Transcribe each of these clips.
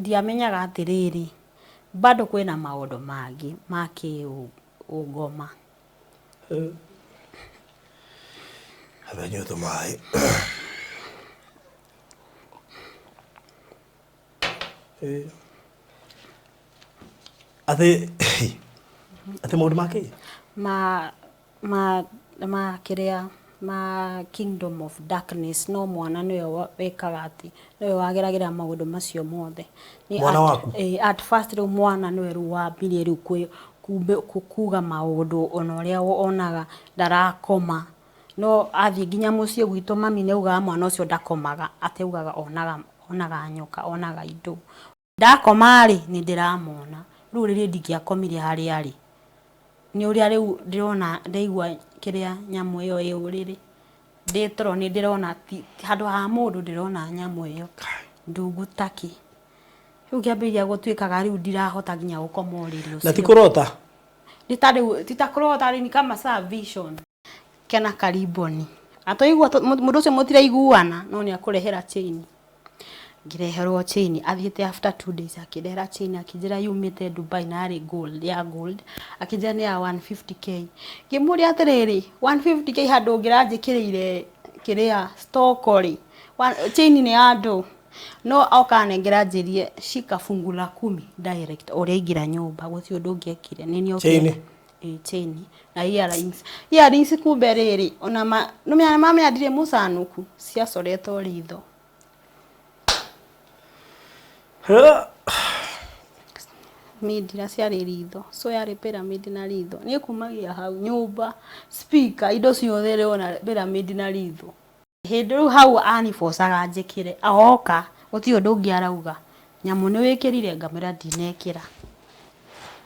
Ndiamenyaga atĩrĩrĩ, bado kwĩna maũndũ mangĩ ma kĩũngoma. Amba nyue tũmaĩ. Atĩ atĩ maũndũ ma kĩ? Ma ma ma kĩrĩa ma kingdom of darkness no mwana nĩwe wĩkaga atĩ nĩwe wageragĩra maũndũ macio mothe. Nĩ Mwana at, waku? Eh, at first rĩu mwana nĩwe rĩu wambirie rĩu kwĩ kuga maũndũ ona ũrĩa onaga ndarakoma no athiĩ nginya mũciĩ gwitũ mami nĩ augaga mwana ũcio ndakomaga atĩ augaga onaga onaga nyoka onaga indo. Ndakoma rĩ nĩ ndĩramona rĩu rĩrĩ ndingĩakomire harĩa arĩ nĩ ũrĩa rĩu ndĩrona ndaigua kĩrĩa nyamũ ĩyo ĩ ũrĩrĩ ndĩ toro nĩ ndĩrona handũ ha mũndũ ndĩrona nyamũ ĩyo ndungu ta kĩ. Rĩu ngĩambĩrĩria gũtuĩkaga rĩu ndirahota nginya gũkoma ũrĩrĩ ũcio. Na ti kũrota? Nĩ ta rĩu ti ta kũrota ni kama saa vision. Kena kariboni. Atwaigua mũndũ ũcio mũtiraiguana no nĩ akũrehera chain. Ngĩreherwo chain athiĩte after 2 days akĩndehera chain akĩnjĩra yumĩte Dubai na yarĩ gold ya gold akĩnjĩra nĩ ya 150K. Ngĩmũria atĩrĩrĩ, 150K handũ ũngĩranjĩkĩrĩire kĩrĩa stock rĩ, chain nĩ ya ndũ? No oka anengera anjĩrire shika fungu la kumi direct o ũrĩa aingĩra nyũmba gũtirĩ ũndũ ũngĩ ekire. Nĩ niĩ Chain? Ĩĩ chain na earrings. Earrings kumbe rĩrĩ ona ma nĩũmenya mamenya ndirĩ mũcanũku ciacoretwo ritho. Mindira ciarĩ ritho so yarĩ pyramid na ritho. Niĩ kumagia hau nyũmba, speaker indo ciothe ndĩrona pyramid na ritho. Hĩndĩ rĩu hau anibocaga njĩkĩre, oka gũtirĩ ũndũ ũngĩ arauga, nyamũ nĩ wĩkĩrire ngamwĩra ndinekĩra,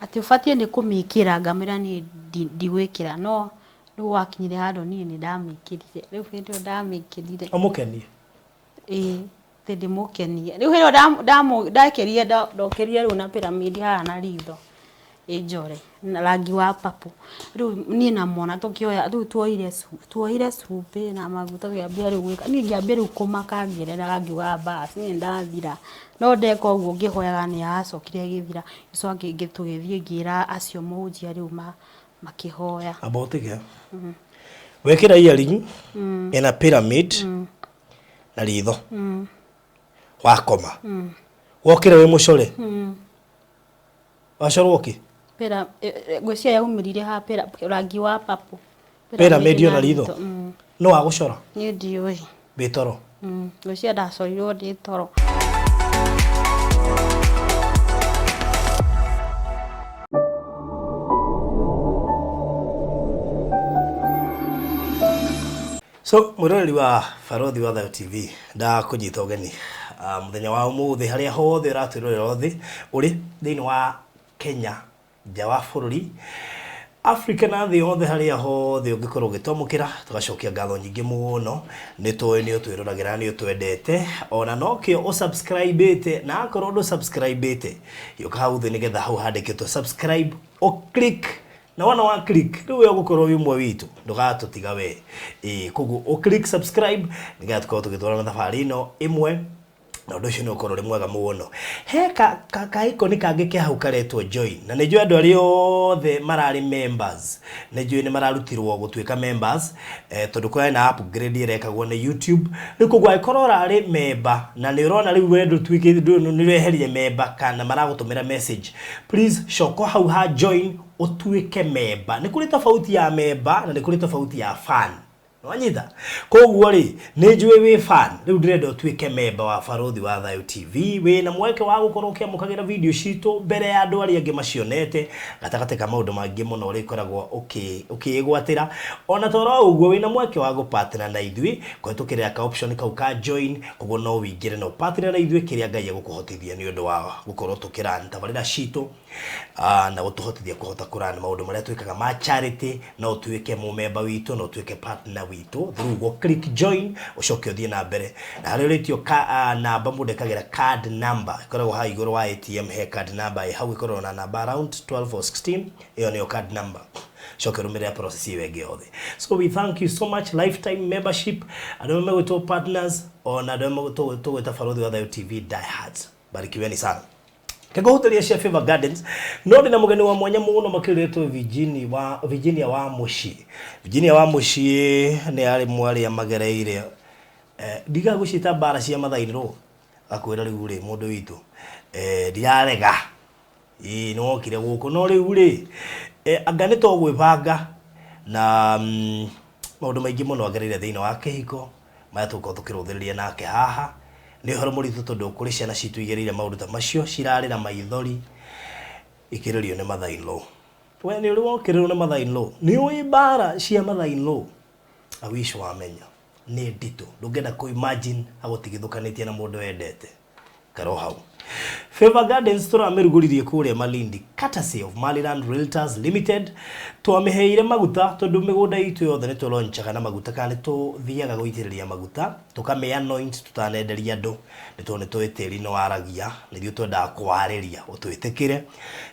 atĩ ũbatiĩ nĩ kũmĩkĩra ngamwĩra niĩ ndigwĩkĩra, no rĩu gwakinyire handũ niĩ nĩ ndamĩkĩrire, rĩu hĩndĩ ĩyo ndamĩkĩrire. Ũmũkenie? Ĩĩ. Atĩ ndĩmũkenie. Rĩu hĩndĩ ĩyo ndekĩrire ndokĩrire rĩu na pyramid haha na ritho ĩnjore na rangi wa purple. Rĩu niĩ na mwana tũkĩoya rĩu tuoire tuoire cumbĩ na maguta tũkĩambia rĩu gwĩka niĩ ngĩambia rĩu kũmaka ngĩrĩraga ngiugaga bas niĩ nĩndathira. No ndeka ũguo ngĩhoyaga nĩ yacokire ĩgĩthira. Ngĩcoka tũgĩthiĩ ngĩra acio mũhunjia rĩu makĩhoya. Amba ũtige. Wekĩra earring ĩna pyramid na ritho wakoma wokĩra wĩ mũcore wacorwo kĩ? Pĩra ngwĩciria yaumĩrire ha pĩra rangi wa purple. Pyramid na ritho? No wagũcora? Niĩ ndiũĩ. Wĩ toro? Ngwĩciria ndacorirwo ndĩ toro. So mwĩroreri wa Barothi wa Thayo TV ndakũnyita ũgeni mũthenya wa ũmũthĩ harĩa hothe ũratwĩrorera ũthĩ ũrĩ thĩinĩ wa Kenya, nja wa bũrũri, Africa na thĩ yothe harĩa hothe ũngĩkorwo ũgĩtwamũkĩra, tũgacokia ngatho nyingĩ mũno nĩ tũĩ nĩ ũtwĩroragĩra nĩ ũtwendete ona nokĩo ũsubscribe na akorwo ndũ subscribe yũka hau thĩ nĩgetha hau handĩkĩtwo subscribe ũ click Na wona wa click rĩu we ũgũkorwo wĩ ũmwe witũ ndũgatũtiga we ĩĩ koguo ũ click subscribe nĩgetha tũkorwo tũgĩtwarana thabarĩ ĩno ĩmwe na ũndũ ũcio nĩ ũkorwo ũrĩ mwega mũno he ka ka ka icon kangĩ ke hau karetwo join na nĩ njũĩ andũ arĩa othe mararĩ members nĩ njũĩ nĩ mararutirwo gũtuĩka members eh, tondũ kũrarĩ na upgrade ĩrekagwo nĩ YouTube rĩu koguo angĩkorwo ũrarĩ member na nĩ ũrona rĩu we ndũtuĩkĩte nĩ ũreherire member kana maragũtũmĩra message please coka hau ha join ũtuĩke memba. Nĩ kũrĩ tofauti ya memba na nĩ kũrĩ tofauti ya fan. Nĩwanyita? Koguo rĩ, nĩ njũĩ wĩ fan, rĩu ndĩrenda ũtuĩke memba wa Barũthi wa Thayũ TV. Wĩna mweke wa gũkorwo ũkĩamũkagĩra video citũ mbere ya andũ arĩa angĩ macionete, gatagatĩ ka maũndũ mangĩ mũno ũrĩkoragwo ũkĩĩgwatĩra. Ona to oro ũguo, wĩna mweke wa gũ partner na ithuĩ kũhĩtũkĩra ka option kau ka join, koguo no ũingĩre na ũ partner na ithuĩ kĩrĩa Ngai egũkũhotithia nĩ ũndũ wa gũkorwo tũkĩ run tabarĩra citũ. na gũtũhotithia kũhota kũ run maũndũ marĩa twĩkaga ma charity, no ũtuĩke mũmemba witũ, no ũtuĩke partner witũ through gũ click join ũcoke ũthiĩ na mbere. Na harĩa ũrĩtio namba mũndũ ekagĩra card number ĩkoragwo haha igũrũ wa ATM he card number ĩ hau ĩkoragwo na namba around 12 or 16 ĩyo nĩyo card number. Coke ũrũmĩrĩre process ĩyo ĩngĩ yothe. So we thank you so much lifetime membership andũ arĩa megwĩtwo partners ona andũ arĩa tũgwĩta Barũthi wa Thayũ TV diehards. Barikiweni sana. Kĩngũhutĩria cia Favor Gardens, no ndĩna mũgeni wa mwanya mũno makĩrĩtwo Virginia wa Virginia wa mũciĩ. Virginia wa mũciĩ nĩ arĩ mwarĩa magereire eh, ndigaga gũciĩta mbara cia mathainĩ akwĩra rĩu rĩ mũndũ witũ eh, ndirarega ĩĩ nĩ wokire gũkũ no rĩu rĩ eh, anga nĩ to gwĩbanga na maũndũ maingĩ mũno agereire thĩinĩ wa kĩhiko marĩa tũgũkorwo tũkĩrũthĩrĩria nake haha. Nĩ ũhoro mũritũ tondũ kũrĩ ciana citũ igereire maũndũ ta macio cirarĩra maithori ikĩrĩrio nĩ mother in law. We nĩ ũrĩ wokĩrĩrwo nĩ mother in law? Nĩ ũĩ mbara cia mother in law? I wish wamenya nĩ nditũ, ndũngĩenda kũ imagine agũtigithũkanĩtie na mũndũ wendete. Karo hau. Favor Gardens tũramĩrugũririe kũrĩa Malindi courtesy of Maliland Realtors Limited. Twamĩheire maguta tondũ mĩgũnda itũ yothe nĩ tũronchaga na maguta kana nĩ tũthiaga gũitĩrĩria maguta tũkamĩ anoint tũtanenderia andũ nĩ tondũ nĩ tũĩ tĩri nĩ waragia na ithuĩ twendaga kũwarĩria ũtwĩtĩkĩre.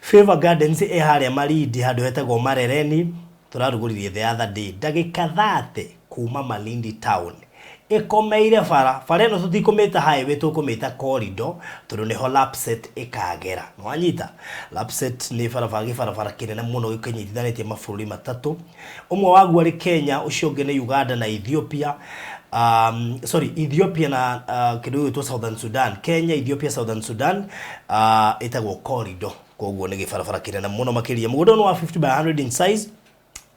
Favor Gardens ĩ harĩa Malindi handũ hetagwo Marereni. Tũrarugũririe the other day ndagĩka 30 kuma Malindi town ĩkomeire bara. Bara ĩno tũtikũmĩta highway, tũkũmĩta corridor tondũ nĩho Lapsset ĩkagera. Nĩwanyita? Lapsset nĩ barabara gĩbarabara kĩnene mũno gĩkĩnyitithanĩtie mabũrũri matatũ. Ũmwe waguo arĩ Kenya, ũcio ũngĩ nĩ Uganda na Ethiopia. Sorry, Ethiopia na kĩndũ gĩgwĩtwo Southern Sudan. Kenya, Ethiopia, Southern Sudan ĩtagwo corridor. Koguo nĩ gĩbarabara kĩnene mũno makĩria. Mũgũnda ũyũ nĩ wa 50 by 100 in size.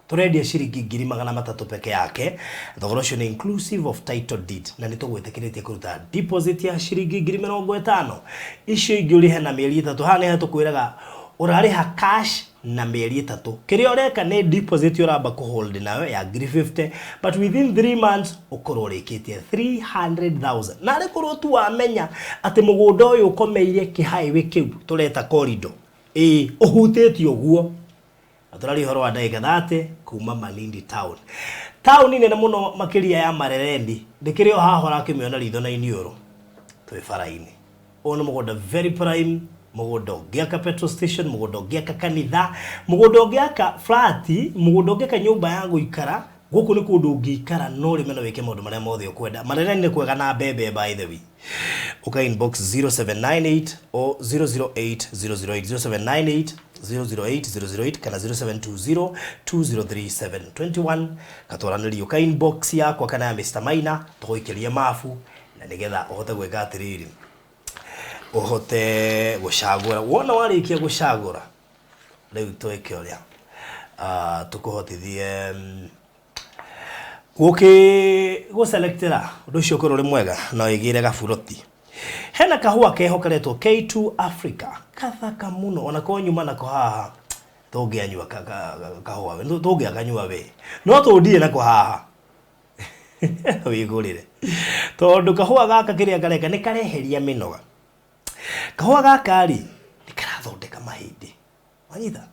Tũrendia ciringi 300,000 peke yake. Thogora ũcio nĩ inclusive of title deed na nĩ tũgwĩtĩkĩrĩtie kũruta deposit ya ciringi 50,000. Icio ingĩ ũrĩhe na mĩeri 3. Haha nĩho tũkwĩraga ũrarĩha cash na mĩeri 3. Kĩrĩa ũreka nĩ deposit ũramba kũ hold nayo ya 50,000, but within 3 months ũkorwo ũrĩkĩtie 300,000. Na arĩ korwo tu wamenya atĩ mũgũnda ũyũ ũkomeire kĩ highway kĩu tũreta corridor, ĩĩ ũhutĩtie ũguo. Na tũraria ũhoro wa ndagĩka 30 kuma Malindi town. Taũni nene mũno makĩria ya Marereni ndĩkĩrĩ o haha ũrakĩmĩona ritho na iniũrũ. Twĩ bara-inĩ. Ũyũ nĩ mũgũnda very prime, mũgũnda ũngĩaka petrol station, mũgũnda ũngĩaka kanitha, mũgũnda ũngĩaka flat, mũgũnda ũngĩaka nyũmba ya gũikara. Gũkũ nĩ kũndũ ũngĩikara no ũrĩme na wĩke maũndũ marĩa mothe ũkwenda. Marereni nĩ kwega na mbembe by the way. Ũka inbox 0798 o 008 008, 0798 008 008 kana 0720 203 721 katwaranĩrio. Ũka inbox yakwa kana ya Mr. Maina tũgũikĩrie mabu na nĩgetha ũhote gwĩka atĩrĩrĩ, ũhote gũcagũra. Wona warĩkia gũcagũra rĩu twĩke ũrĩa tũkũhotithie gũkĩ gũselectĩra ũndũ ũcio ũkorwo ũrĩ mwega no ĩgĩre gaburoti. Hena kahũa keho karetwo K2 Africa kathaka mũno ona ko nyuma nako haha tũngĩanyua kahũa we tũngĩakanyua we no tũndire nako haha wĩgũrĩre tondũ kahũa gaka kĩrĩa kareka nĩ kareheria mĩnoga. Kahũa gaka rĩ nĩ karathondeka mahĩndĩ, wanyita?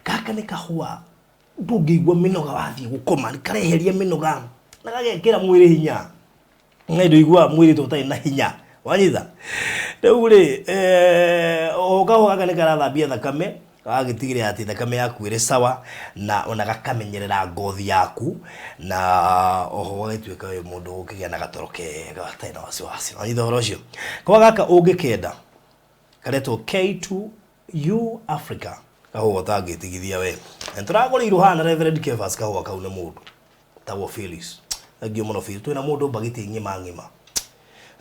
Gaka nĩ kahũa ndũngĩigua mĩnoga wathiĩ gũkoma, nĩ kareheria mĩnoga na gagekĩra mwĩrĩ hinya. Na ndũiguaga mwĩrĩ ta ũtarĩ na hinya, wanyita? Rĩu rĩ o kahũa gaka nĩ karathambia thakame, gagagĩtigĩrĩra atĩ thakame yaku ĩrĩ sawa na ona gakamenyerera ngothi yaku na oho ũgagĩtuĩka wĩ mũndũ ũngĩgĩa na gatoro kega gatarĩ na wasiwasi. Wanyita ũhoro ũcio? Kahũa gaka ũngĩkenda karetwo K2U Africa, kahũa ũtangĩtigithia we. Na nĩtũragũrĩirwo haha na Reverend Kefas kahũa kau nĩ mũndũ tagwo Phyllis. Thengiũ mũno Phyllis. Twĩna mũndũ mbagiti ng'ima ng'ima.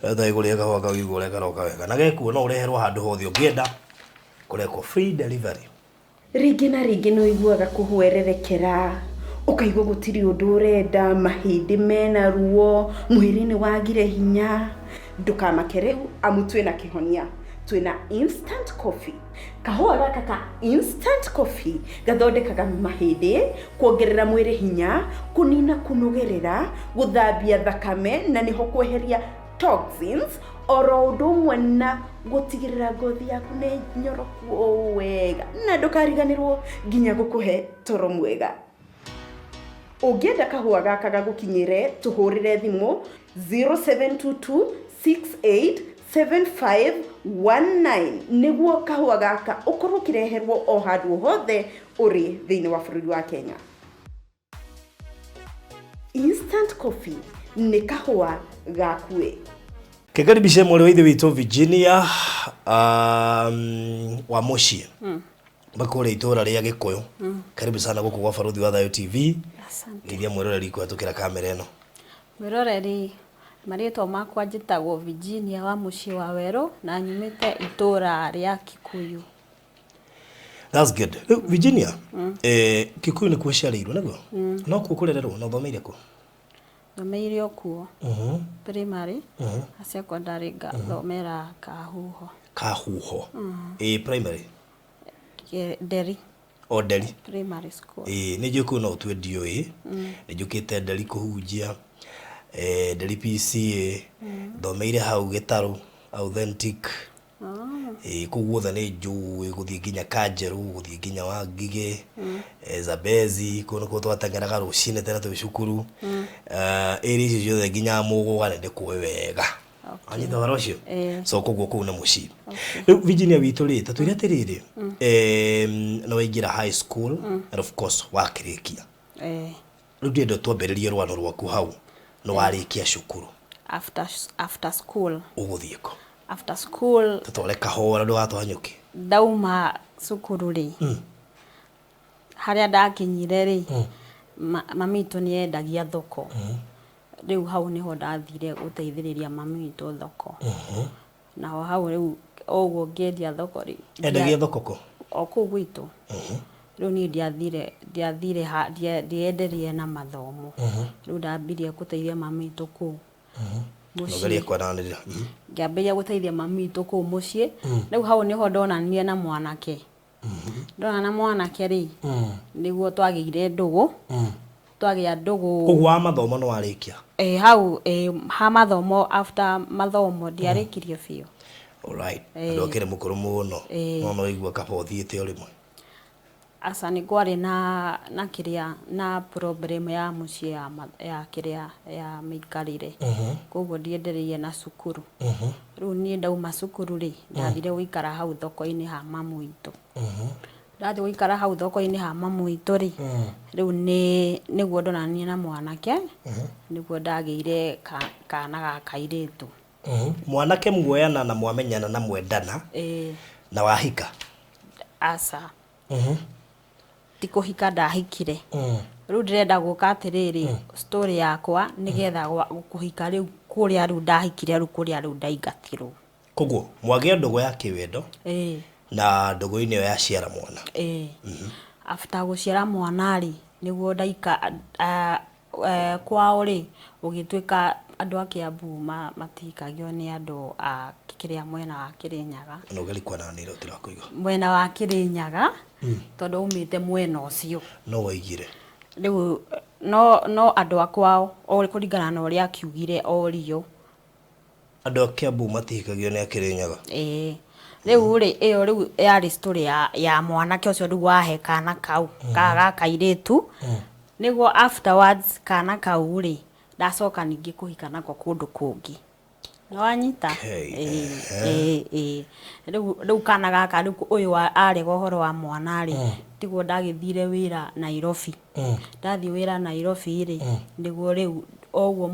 Ũtagĩgũrĩre kahũa kau igua ũrĩa karoka wega. Na gekuo no ũreherwo handũ hothe ũngĩenda, kũrekwo free delivery. Rĩngĩ na rĩngĩ nĩ ũiguaga kũhwererekera, ũkaigua gũtirĩ ũndũ ũrenda, mahĩndĩ mena ruo, mwĩrĩ nĩ wagire hinya. Ndũkamake rĩu amu twĩna kĩhonia. Twĩna instant coffee. Kahũa gaka ka instant coffee gathondekaga mahĩndĩ, kuongerera mwĩrĩ hinya, kũnina kũnogerera, gũthambia thakame na nĩho kweheria toxins, oro ũndũ ũmwe na gũtigĩrĩra ngothi yaku nĩ nyoroku o wega na ndũkariganĩrwo nginya gũkũhe toro mwega. Ũngĩenda kahũa gaka gagũkinyĩre, tũhũrĩre thimũ 0722 687519 nĩguo kahũa gaka ũkorwo ũkĩreherwo o handũ hothe ũrĩ thĩinĩ wa bũrũri wa Kenya. Instant coffee nĩ kahũa gakuĩ. Kĩkaribishe mwarĩ wa ithe witũ Virginia Wa mũciĩ makũrĩa itũra rĩa Gĩkũyũ, karibu sana gũkũ gwa Barũthi wa Thayũ TV. Asante. Geithia mwĩroreri kũhetũkĩra kamera ĩno. Mwĩroreri, marĩtwa makwa njĩtagwo Virginia wa mũciĩ wa Werũ na nyumĩte itũra rĩa Kikuyu. That's good. Rĩu Virginia, Kikuyu nĩkuo ũciarĩirwo nĩguo? No kuo kũrererwo na ũthomeire kũ? Thomeire o kuo primary na secondary ngathomera Kahuho. Kahuho. Ĩ primary? Nderi. O Nderi. Primary school. Ĩĩ nĩ njũĩ kũu no ũtue ndiũĩ. Nĩ njũkĩte Nderi kũhunjia, Nderi PCA, thomeire hau Gĩtarũ Authentic. Ĩĩ kũu guothe nĩ njũĩ gũthiĩ nginya Kanjerũ, gũthiĩ nginya Wangigĩ, Zambezi, kũu nĩkuo twateng'eraga rũcinĩ tene twĩ cukuru. Area icio ciothe nginya Mũgũga nĩ ndĩkũĩ wega. Wanyita ũhoro ũcio? So koguo kũu nĩ mũciĩ. Rĩu Virginia witũ rĩ, ta twĩre atĩrĩrĩ, nĩ waingĩra high school and of course wakĩrĩkia. Rĩu ndĩrenda twambĩrĩrie rũgano rwaku hau, nĩ warĩkia cukuru. After school. Ũgũthiĩ kũ? After school. Tũtware kahora ndũgatwanyũke. Ndauma cukuru rĩ, harĩa ndakinyire rĩ, mami witũ nĩ endagia thoko. Rĩu hau nĩho ndathire gũteithĩrĩria mami witũ thoko. Naho hau rĩu o ũguo ngĩendia thoko rĩ. Endagia thoko kũ? O kũu gwitũ. Rĩu niĩ ndiathire ndienderie na mathomo. Rĩu ndambirie gũteithia mami witũ kũu mũciĩ. Nogerie kwaranĩria. Ngĩambĩrĩria gũteithia mami witũ kũu mũciĩ. Rĩu hau nĩho ndonanire na mwanake. Ndona na mwanake rĩ, nĩguo twagĩire ndũgũ. Twagĩa ndũgũ. Koguo wa mathomo nĩ warĩkia? Ĩ hau ĩ ha mathomo, after mathomo ndiarĩkirie biũ. Alright. Andũ akĩrĩ mũkũrũ mũno. No no igua kaba ũthiĩte o rĩmwe. Aca, nĩ kwarĩ na kĩrĩa na problem ya mũciĩ ya kĩrĩa ya mĩikarĩre. Koguo ndiendereire na cukuru. Rĩu niĩ ndauma cukuru rĩ, ndathire gũikara hau thoko-inĩ ha mamu witũ. Ndathiĩ gũikara hau thoko-inĩ ha mamu witũ rĩ, rĩu nĩ nĩguo ndonanire na mwanake, nĩguo ndagĩire kana ga kairĩtu. Mwanake muoyana na mwamenyana na mwendana na wahika? Aca. Ti kũhika ndahikire. Rĩu ndĩrenda gũka atĩrĩrĩ, story yakwa nĩgetha kũhika rĩu kũrĩa rĩu ndahikire rĩu kũrĩa rĩu ndaingatirwo. Koguo mwagĩa ndũgũ ya kĩwendo na ndũgũ-inĩ ĩyo yaciara mwana. Ĩĩ. After gũciara mwana rĩ, nĩguo ndaika kwao rĩ, gũgĩtuĩka andũ a Kiambu matihikagio nĩ andũ a kĩrĩa mwena wa Kĩrĩnyaga. Na ũgerie kwaranĩria ũtirakũigua. Mwena wa Kĩrĩnyaga, tondũ aumĩte mwena ũcio. No waigire. Rĩu no andũ a kwao o kũringana na ũrĩa akiugire orio. Andũ a Kiambu matihikagio nĩ a Kĩrĩnyaga. Ĩĩ. Rĩu rĩ, ĩyo rĩu yarĩ story ya mwanake ũcio rĩu wahe kana kau ga kairĩtu. Nĩguo afterwards kana kau rĩ, ndacoka ningĩ kũhika nako kũndũ kũngĩ. Nĩwanyita? Okay. Ĩĩ. Rĩu kana gaka rĩu ũyũ arega ũhoro wa mwana rĩ, tiguo ndagĩthire wĩra Nairobi. Ndathiĩ wĩra Nairobi rĩ, nĩguo rĩu oguo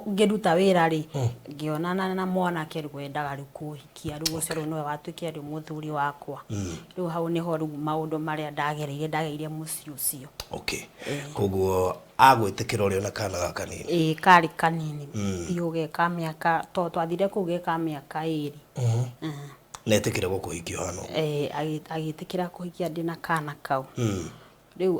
ngĩruta wĩra rĩ, ngĩonana na mwanake rĩu wendaga rĩu kũhikia, rĩu ũcio rĩu nĩwe watuĩkire rĩu mũthuri wakwa. Rĩu hau nĩho rĩu maũndũ marĩa ndagereire mũciĩ ũcio. Okay. Koguo agwĩtĩkĩra ũrĩ ona kana gaka kanini? Ĩĩ, karĩ kanini biũ, ge ka mĩaka, to twathire kũu ge ka mĩaka 2. Na etĩkĩra gũkũhikia ũhana ũguo? Ĩĩ, agĩtĩkĩra kũhikia ndĩna kana kau. Rĩu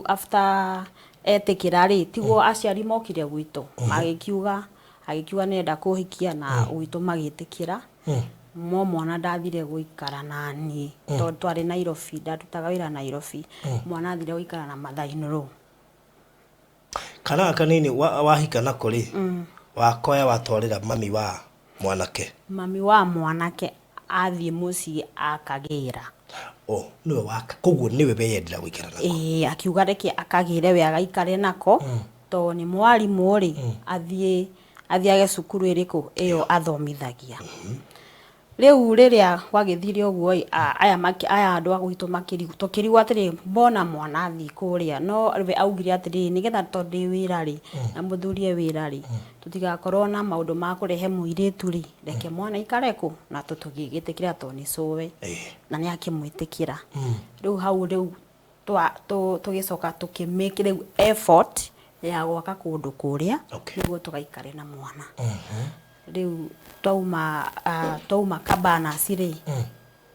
after etĩkĩra rĩ, tiguo aciari mokire gwitũ, magĩkiuga agĩkiuga nĩenda kũhikia na gwitũ magĩtĩkĩra. Mo mwana ndathire gũikara na niĩ tondũ twarĩ Nairobi, ndarutaga wĩra Nairobi. Mwana athire gũikara na mother in law. Kana gaka kanini wahika nako rĩ, wakoya watwarĩra mami wa mwanake? Mami wa mwanake athiĩ mũciĩ akagĩra. Oh, nĩwe waka, koguo nĩwe weyendera gũikara nako? Ĩĩ, akiuga reke akagĩre we agaikare nako, tondũ nĩ mwarimũ rĩ, athiĩ athiage cukuru ĩrĩkũ ĩyo athomithagia. Rĩu rĩrĩa gwagĩthire ũguo ĩ, aya aya andũ a gwitũ makĩrigwo, tũkĩrigwo atĩrĩ, mbona mwana athiĩ kũrĩa? No we augire atĩrĩrĩ, nĩgetha tondũ ndĩ wĩra rĩ, na mũthuri e wĩra rĩ, tũtigakorwo na maũndũ ma kũrehe mũirĩtu rĩ, reke mwana aikare kũ? Na tũgĩgĩtĩkĩra tondũ nĩ cũwe. Na nĩ akĩmwĩtĩkĩra. Rĩu hau rĩu tũgĩcoka tũkĩ make rĩu effort ya gwaka kũndũ kũrĩa nĩguo tũgaikare na mwana. Rĩu twauma Cabanas rĩ,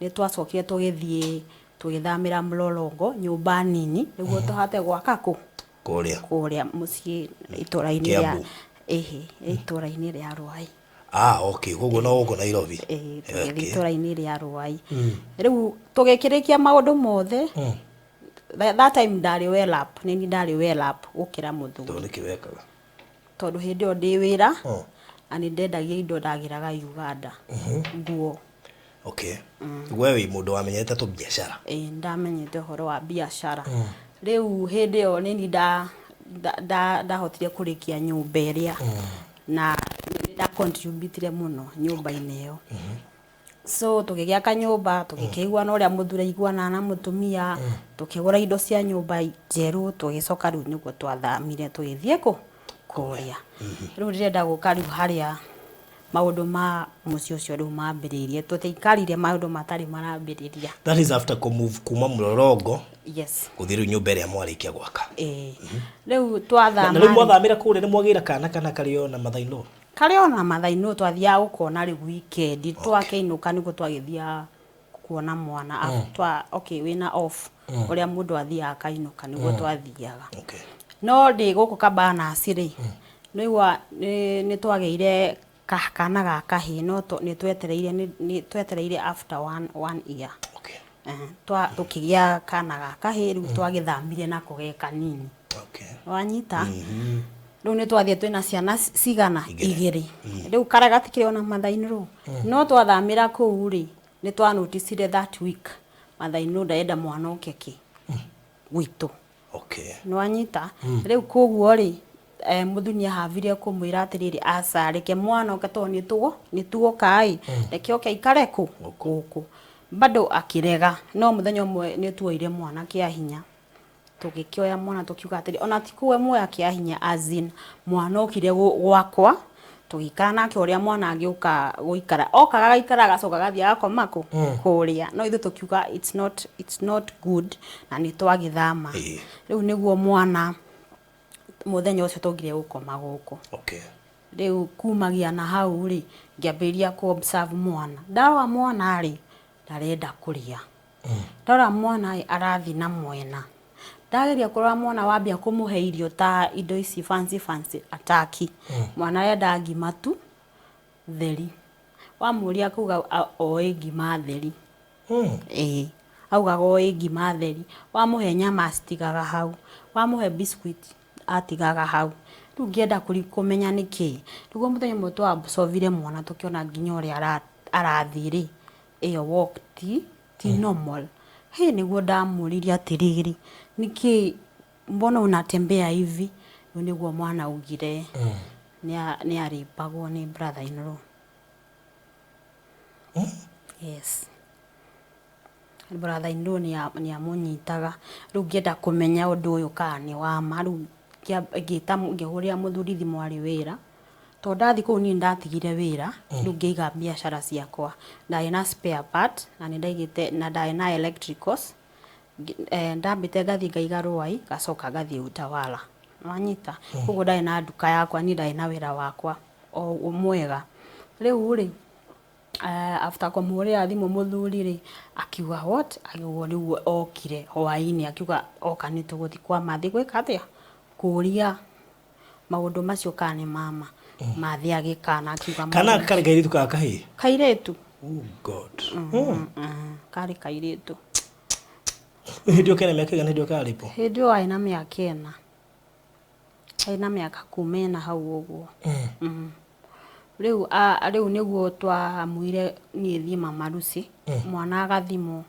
nĩ twacokire tũgĩthiĩ tũgĩthamĩra Mlolongo nyũmba nini nĩguo tũhote gwaka kũ? Kũrĩa. Kũrĩa mũciĩ itũra-inĩ rĩa Kiambu. Ĩhĩ, itũra-inĩ rĩa Ruai. Ah, okay, koguo no gũkũ Nairobi. Ĩĩ, tũgĩthiĩ itũra-inĩ rĩa Ruai. Rĩu tũgĩkĩrĩkia maũndũ mothe. That time ndarĩ well up, nĩ niĩ ndarĩ well up gũkĩra mũthuri. Tondũ nĩkĩ wekaga? Tondũ hĩndĩ ĩyo ndĩ wĩra na nĩ ndendagia indo ndagĩraga Uganda. Nguo. Okay. We wĩ mũndũ wamenyete tũbiacara? Ĩĩ, nĩndamenyete ũhoro wa biacara. Rĩu hĩndĩ ĩyo nĩ niĩ ndahotire kũrĩkia nyũmba ĩrĩa na nĩ nda contribute mũno nyũmba-inĩ ĩyo. So tũgĩgĩaka nyũmba, tũgĩkĩiguana ũrĩa mũthuri aiguanaga na mũtumia, tũkĩgũra indo cia nyũmba njerũ, tũgĩcoka rĩu nĩguo twathamire tũgĩthiĩ kũ? Kũrĩa. Rĩu ndĩrenda gũka rĩu harĩa maũndũ ma mũciĩ ũcio rĩu mambĩrĩirie. Tũtiaikarire maũndũ matarĩ marambĩrĩria. That is after kũ-move kuma Mlolongo Yes. gũthiĩ rĩu nyũmba ĩrĩa mwarĩkia gwaka. Ĩĩ. Rĩu twathama Na rĩu mwathamĩra kũrĩa nĩ mwagĩra kana kana karĩ o na mother-in-law? Karĩ o na mother-in-law, twathiaga gũkona rĩu weekend. Twakĩinũka nĩguo twagĩthiaga kuona mwana. Twa okay, wĩna off ũrĩa mũndũ athiaga akainũka nĩguo twathiaga. No ndĩ gũkũ Cabanas rĩ, nĩigua nĩ twagĩire kana ga kahĩĩ, no nĩ twetereire, nĩ twetereire after one year. Tũkĩgĩa kana ga kahĩĩ, rĩu twagĩthamire nako ge kanini. Wanyita? Rĩu nĩ twathiĩ twĩna ciana cigana? Igĩrĩ. Igĩrĩ. Rĩu karĩa gatikĩrĩ ona mother-in-law. No twathamĩra kũu rĩ, nĩ twanoticire that week mother-in-law ndarenda mwana oke kĩ gwitũ. Nĩ wanyita? Rĩu koguo rĩ, mũthuri nĩ ahavire kũmwĩra atĩrĩrĩ, aca, reke mwana oke tondũ nĩ tuoka ĩ, reke oke aikare kũ? Gũkũ. Bado akĩrega, no mũthenya ũmwe nĩ tuoire mwana kĩa hinya. Tũgĩkĩoya mwana tũkiuga atĩrĩ, ona ti kũmuoya kĩa hinya as in mwana okire gwakwa, tũgĩikara nake ũrĩa mwana angĩũka gũikara. Okaga agaikara agacoka agathiĩ agakoma kũ? Kũrĩa. No ithuĩ tũkiuga it's not good na nĩ twagĩthama. Rĩu nĩguo mwana mũthenya ũcio twaugire gũkoma gũkũ. Rĩu kumagia na hau rĩ, ngĩambĩrĩria kũ observe mwana. Ndarora mwana rĩ, ndarenda kũrĩa. Ndarora mwana rĩ, arathiĩ na mwena. Ndageria kũrora mwana wambia kũmũhe irio ta indo ici fancy fancy ataki. Mwana arenda ngima tu theri. Wamũria akauga oĩ ngima theri. Ĩĩ. Augaga oĩ ngima theri. Wamũhe nyama acitigaga hau. Wamũhe biscuit atigaga hau. Rĩu ngĩenda kũmenya nĩkĩ. Nĩguo mũthenya ũmwe twa observe mwana tũkĩona nginya ũrĩa arathiĩ rĩ, ĩyo walk ti normal. Hĩ, nĩguo ndamũririe atĩrĩrĩ, nĩkĩ mbona unatembea hivi? Rĩu nĩguo mwana augire nĩ arĩpagwo nĩ brother in law. Yes. Brother in law nĩ amũnyitaga. Rĩu ngĩenda kũmenya ũndũ ũyũ kana nĩ wa ma. Rĩu ngĩta ngĩhũrĩra mũthuri thimũ arĩ wĩra. Tondũ ndathiĩ kũu niĩ ndatigire wĩra, rĩu ngĩiga biacara ciakwa. Ndarĩ na spare part na nĩ ndaigĩte na ndarĩ na electricals. Ndambĩte ngathiĩ ngaiga Ruai, ngacoka ngathiĩ Utawala. Nĩwanyita? Koguo ndarĩ na nduka yakwa, niĩ ndarĩ na wĩra wakwa o mwega. Rĩu rĩ, after kũmũhũrĩra thimũ mũthuri rĩ, akiuga what? Ũguo nĩguo okire hwainĩ akiuga oka nĩ tũgũthiĩ kwa Mathĩ gwĩka atĩa? Kũria maũndũ macio kana nĩ mama. Mathĩ agĩkana akiuga Kana karĩ kairĩtu kana kahĩĩ? Kairĩtu. Oh God. Karĩ kairĩtu. Hĩndĩ ĩyo kena mĩaka ĩigana hĩndĩ ĩyo karĩpwo? Hĩndĩ ĩyo arĩ na mĩaka 4. Arĩ na mĩaka kuma 4 hau ũguo. Rĩu rĩu nĩguo twamuire niĩ thiĩ Mama Lucy, mwana agathimwo.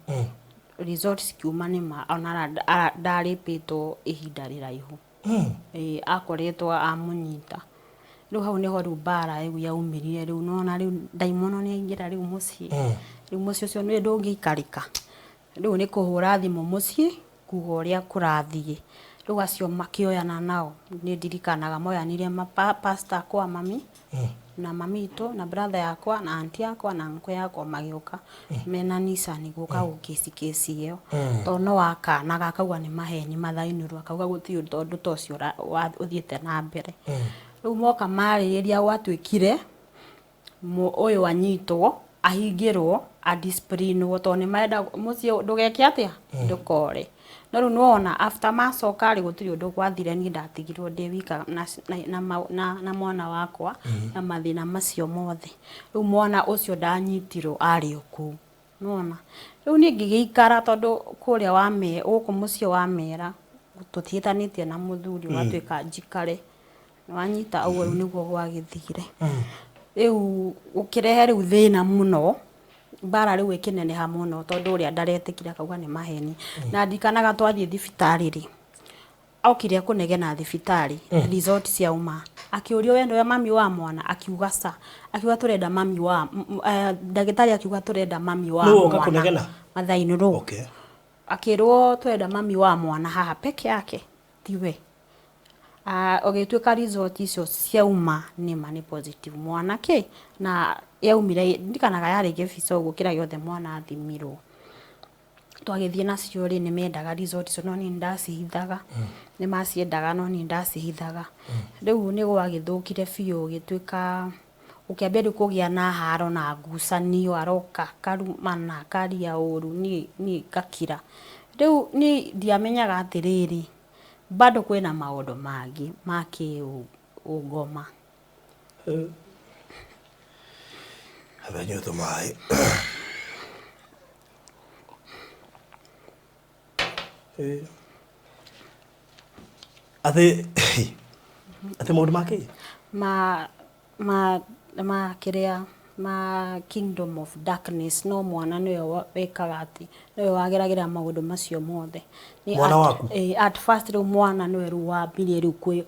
Results cikiuma nĩ ma ona ndarĩpĩtwo ihinda rĩraihu. Ĩĩ, akoretwo amũnyita. Rĩu hau nĩho rĩu mbara rĩu yaumĩrire rĩu nona rĩu ndaimono nĩ yaingĩra rĩu mũciĩ. Rĩu mũciĩ ũcio nĩ ndũngĩikarĩka. Rĩu nĩ kũhũra thimũ mũciĩ kuga ũrĩa kũrathiĩ. Rĩu acio makĩoyana nao nĩ ndirikanaga moyanire pastor kwa mami na mami itũ na brother yakwa na auntie yakwa na uncle yakwa magĩũka mena Nissan gũka gũkĩci kĩci ĩyo. Tondũ no akanaga akauga nĩ maheni mathainũrwo akauga gũtirĩ ũndũ ta ũcio ũthiĩte na mbere. Rĩu moka marĩrĩria gwatuĩkire ũyũ anyitwo ahingĩrwo adisciplinwo tondũ nĩ marenda mũciĩ ndũgeke atĩa ndũkore. No rĩu nĩwona after macoka rĩ gũtirĩ ũndũ gwathire niĩ ndatigirwo ndĩ wika na, na, na, na, na mwana wakwa na mathĩna macio mothe. Rĩu mwana ũcio ndanyitirwo arĩ o kũu. Nĩwona rĩu niĩ ngĩgĩikara tondũ kũrĩa wame gũkũ mũciĩ wa mera tũtiĩtanĩtie na mũthuri gwatuĩka njikare. Nĩwanyita ũguo rĩu nĩguo gwagĩthire. Rĩu gũkĩrehe rĩu thĩna mũno mbara rĩu ĩkĩneneha mũno tondũ ũrĩa ndaretĩkire akauga nĩ maheni. Na ndirikanaga twathiĩ thibitarĩ rĩ, okire kũnegena thibitarĩ result ciauma akĩũrio we nĩwe mami wa mwana akiuga ca akiuga tũrenda mami wa ndagĩtarĩ akiuga tũrenda mami wa Nũ woka mwana kũnegena? Mathai-inĩ Okay. Akĩrwo twenda mami wa mwana haha peke yake tiwe. Ũgĩtuĩka result icio ciauma nĩma nĩ positive mwana kĩ na yaumire ndirikanaga yarĩ gĩbica ũguo kĩrĩa gĩothe mwana athimirwo. Twagĩthiĩ nacio rĩ nĩ mendaga result icio no niĩ nĩndacihithaga. Nĩ maciendaga no niĩ ndacihithaga. Rĩu nĩ gwagĩthũkire biũ gĩtuĩka ũkĩambia rĩu kũgĩa na haro na ngucanio aroka akarumana akaria ũru niĩ niĩ ngakira. Rĩu niĩ ndiamenyaga atĩrĩrĩ bado kwĩna maũndũ mangĩ ma kĩũngoma. Amba nyue tũmaĩ. Atĩ atĩ maũndũ ma kĩ? Ma ma ma kĩrĩa ma kingdom of darkness no mwana nĩwe wekaga atĩ nĩwe wageragĩra maũndũ macio mothe. Nĩ Mwana waku? At first rĩu mwana nĩwe rĩu wambirie rĩu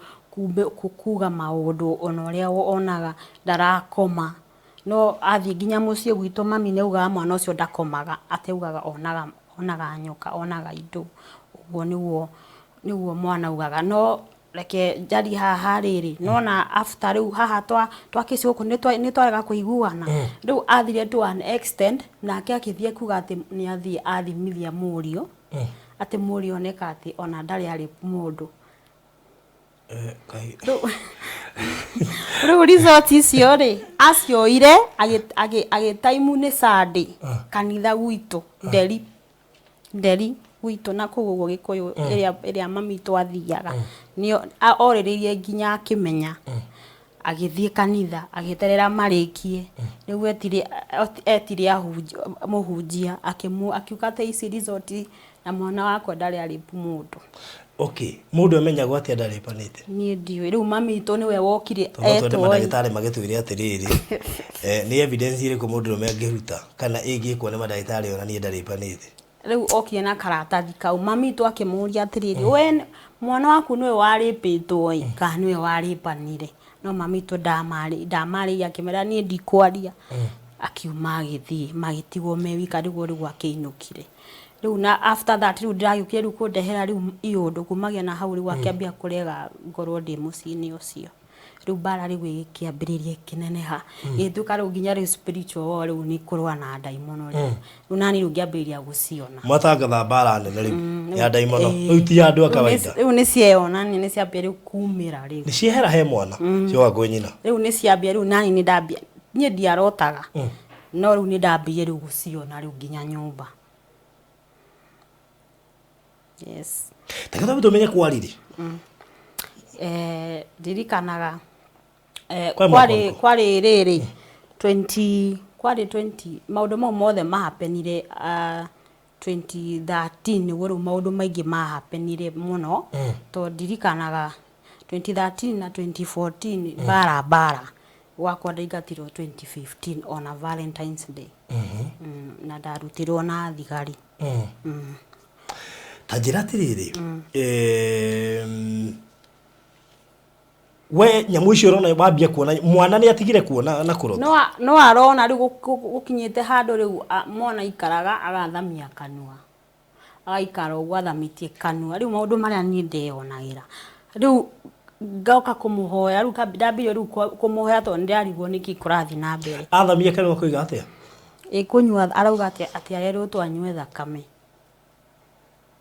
kuga maũndũ ona ũrĩa onaga ndarakoma. No athiĩ nginya mũciĩ gwitũ mami nĩ augaga mwana ũcio ndakomaga atĩ augaga onaga onaga nyoka onaga indo ũguo nĩguo nĩguo mwana augaga. No reke njarie haha rĩrĩ nona after rĩu haha twakĩci gũkũ nĩ twarega kũiguana. Rĩu athire to an extent nake akĩthiĩ kuga atĩ nĩ athiĩ athimithia mũriũ atĩ mũriũ oneka atĩ ona ndarĩ arĩ mũndũ. Rĩu result icio rĩ acioire agĩtaimu nĩ Sunday kanitha gwitũ nderi nderi gwitũ na kũu ũguo Gĩkũyũ ĩrĩa ĩrĩa mami witũ athiaga nĩo orĩrĩirie nginya akĩmenya agĩthiĩ kanitha agĩeterera marĩkie nĩguo etire etire mũhunjia akiuga atĩ ici result na mwana wakwa ndarĩ arĩpu mũndũ. Okay, mũndũ amenyagwo atĩa ndarĩpanĩte? Niĩ ndiũĩ rĩu mami witũ nĩwe wokire Tondũ no twende etwo mandagĩtarĩ magĩtwĩre atĩrĩrĩ, nĩ evidence ĩrĩkũ mũndũrũme angĩruta kana ĩngĩkwo nĩ mandagĩtarĩ onanie ndarĩpanĩte? Rĩu okire na karatathi kau mami witũ akĩmũria atĩrĩrĩ we mwana waku nĩwe warĩpĩtwo ĩ kana nĩwe warĩpanire? No mami witũ ndamarĩirie akĩmera niĩ ndikwaria. Akiuma agĩthiĩ magĩtigwo me wika nĩguo rĩu akĩinũkire. Rĩu na after that rĩu ndĩragĩũkire rĩu kũndehera rĩu iũndũ kumagia na hau rĩu akĩambia kũrega ngorwo ndĩ mũciĩ-inĩ ũcio. Rĩu mbara rĩu ĩgĩkĩambĩrĩria ĩkĩneneha ĩgĩtuĩka rĩu nginya rĩu spiritual war rĩu nĩ kũrũa na ndaimono rĩu. Rĩu nani rĩu ngĩambĩrĩria gũciona. Mwatangatha mbara nene rĩu ya ndaimono rĩu ti ya andũ a kawaida. Rĩu nĩ cieyonania nĩ ciambia rĩu kumĩra rĩu. Nĩ ciehera he mwana cioka kwĩ nyina. Rĩu nĩ ciambia rĩu nani nĩ ndambia niĩ ndiarotaga no rĩu nĩ ndambirie rĩu gũciona rĩu nginya nyũmba. Yes. Reke twambe tũmenye kwarĩ rĩ. Ndirikanaga Kwa mwaka kwarĩ ũrĩkũ? Kwarĩ rĩrĩ 20 kwarĩ 20 maũndũ mau mothe mahapenire 2013 nĩguo rĩu maũndũ maingĩ mahapenire mũno tondũ ndirikanaga 2013 na 2014 mbara mbara gwakwa ndaingatirwo 2015 ona Valentine's Day. Na ndarutirwo na thigari. Ta njĩra atĩrĩrĩ, We nyamũ icio ũrona wambia kuona mwana nĩ atigire kuona na kũrota. No no arona rĩu gũkinyĩte handũ rĩu mwana aikaraga agathamia kanua, agaikara ũguo athamĩtie kanua. Rĩu maũndũ marĩa niĩ ndeyonagĩra rĩu ngoka kũmũhoya rĩu ndambirie rĩu kũmũhoya tondũ nĩndĩrarigwo nĩkĩ kũrathiĩ na mbere. Athamia kanua koiga atĩa? Ĩ kũnyua arauga atĩ atĩ arerwo anyue thakame.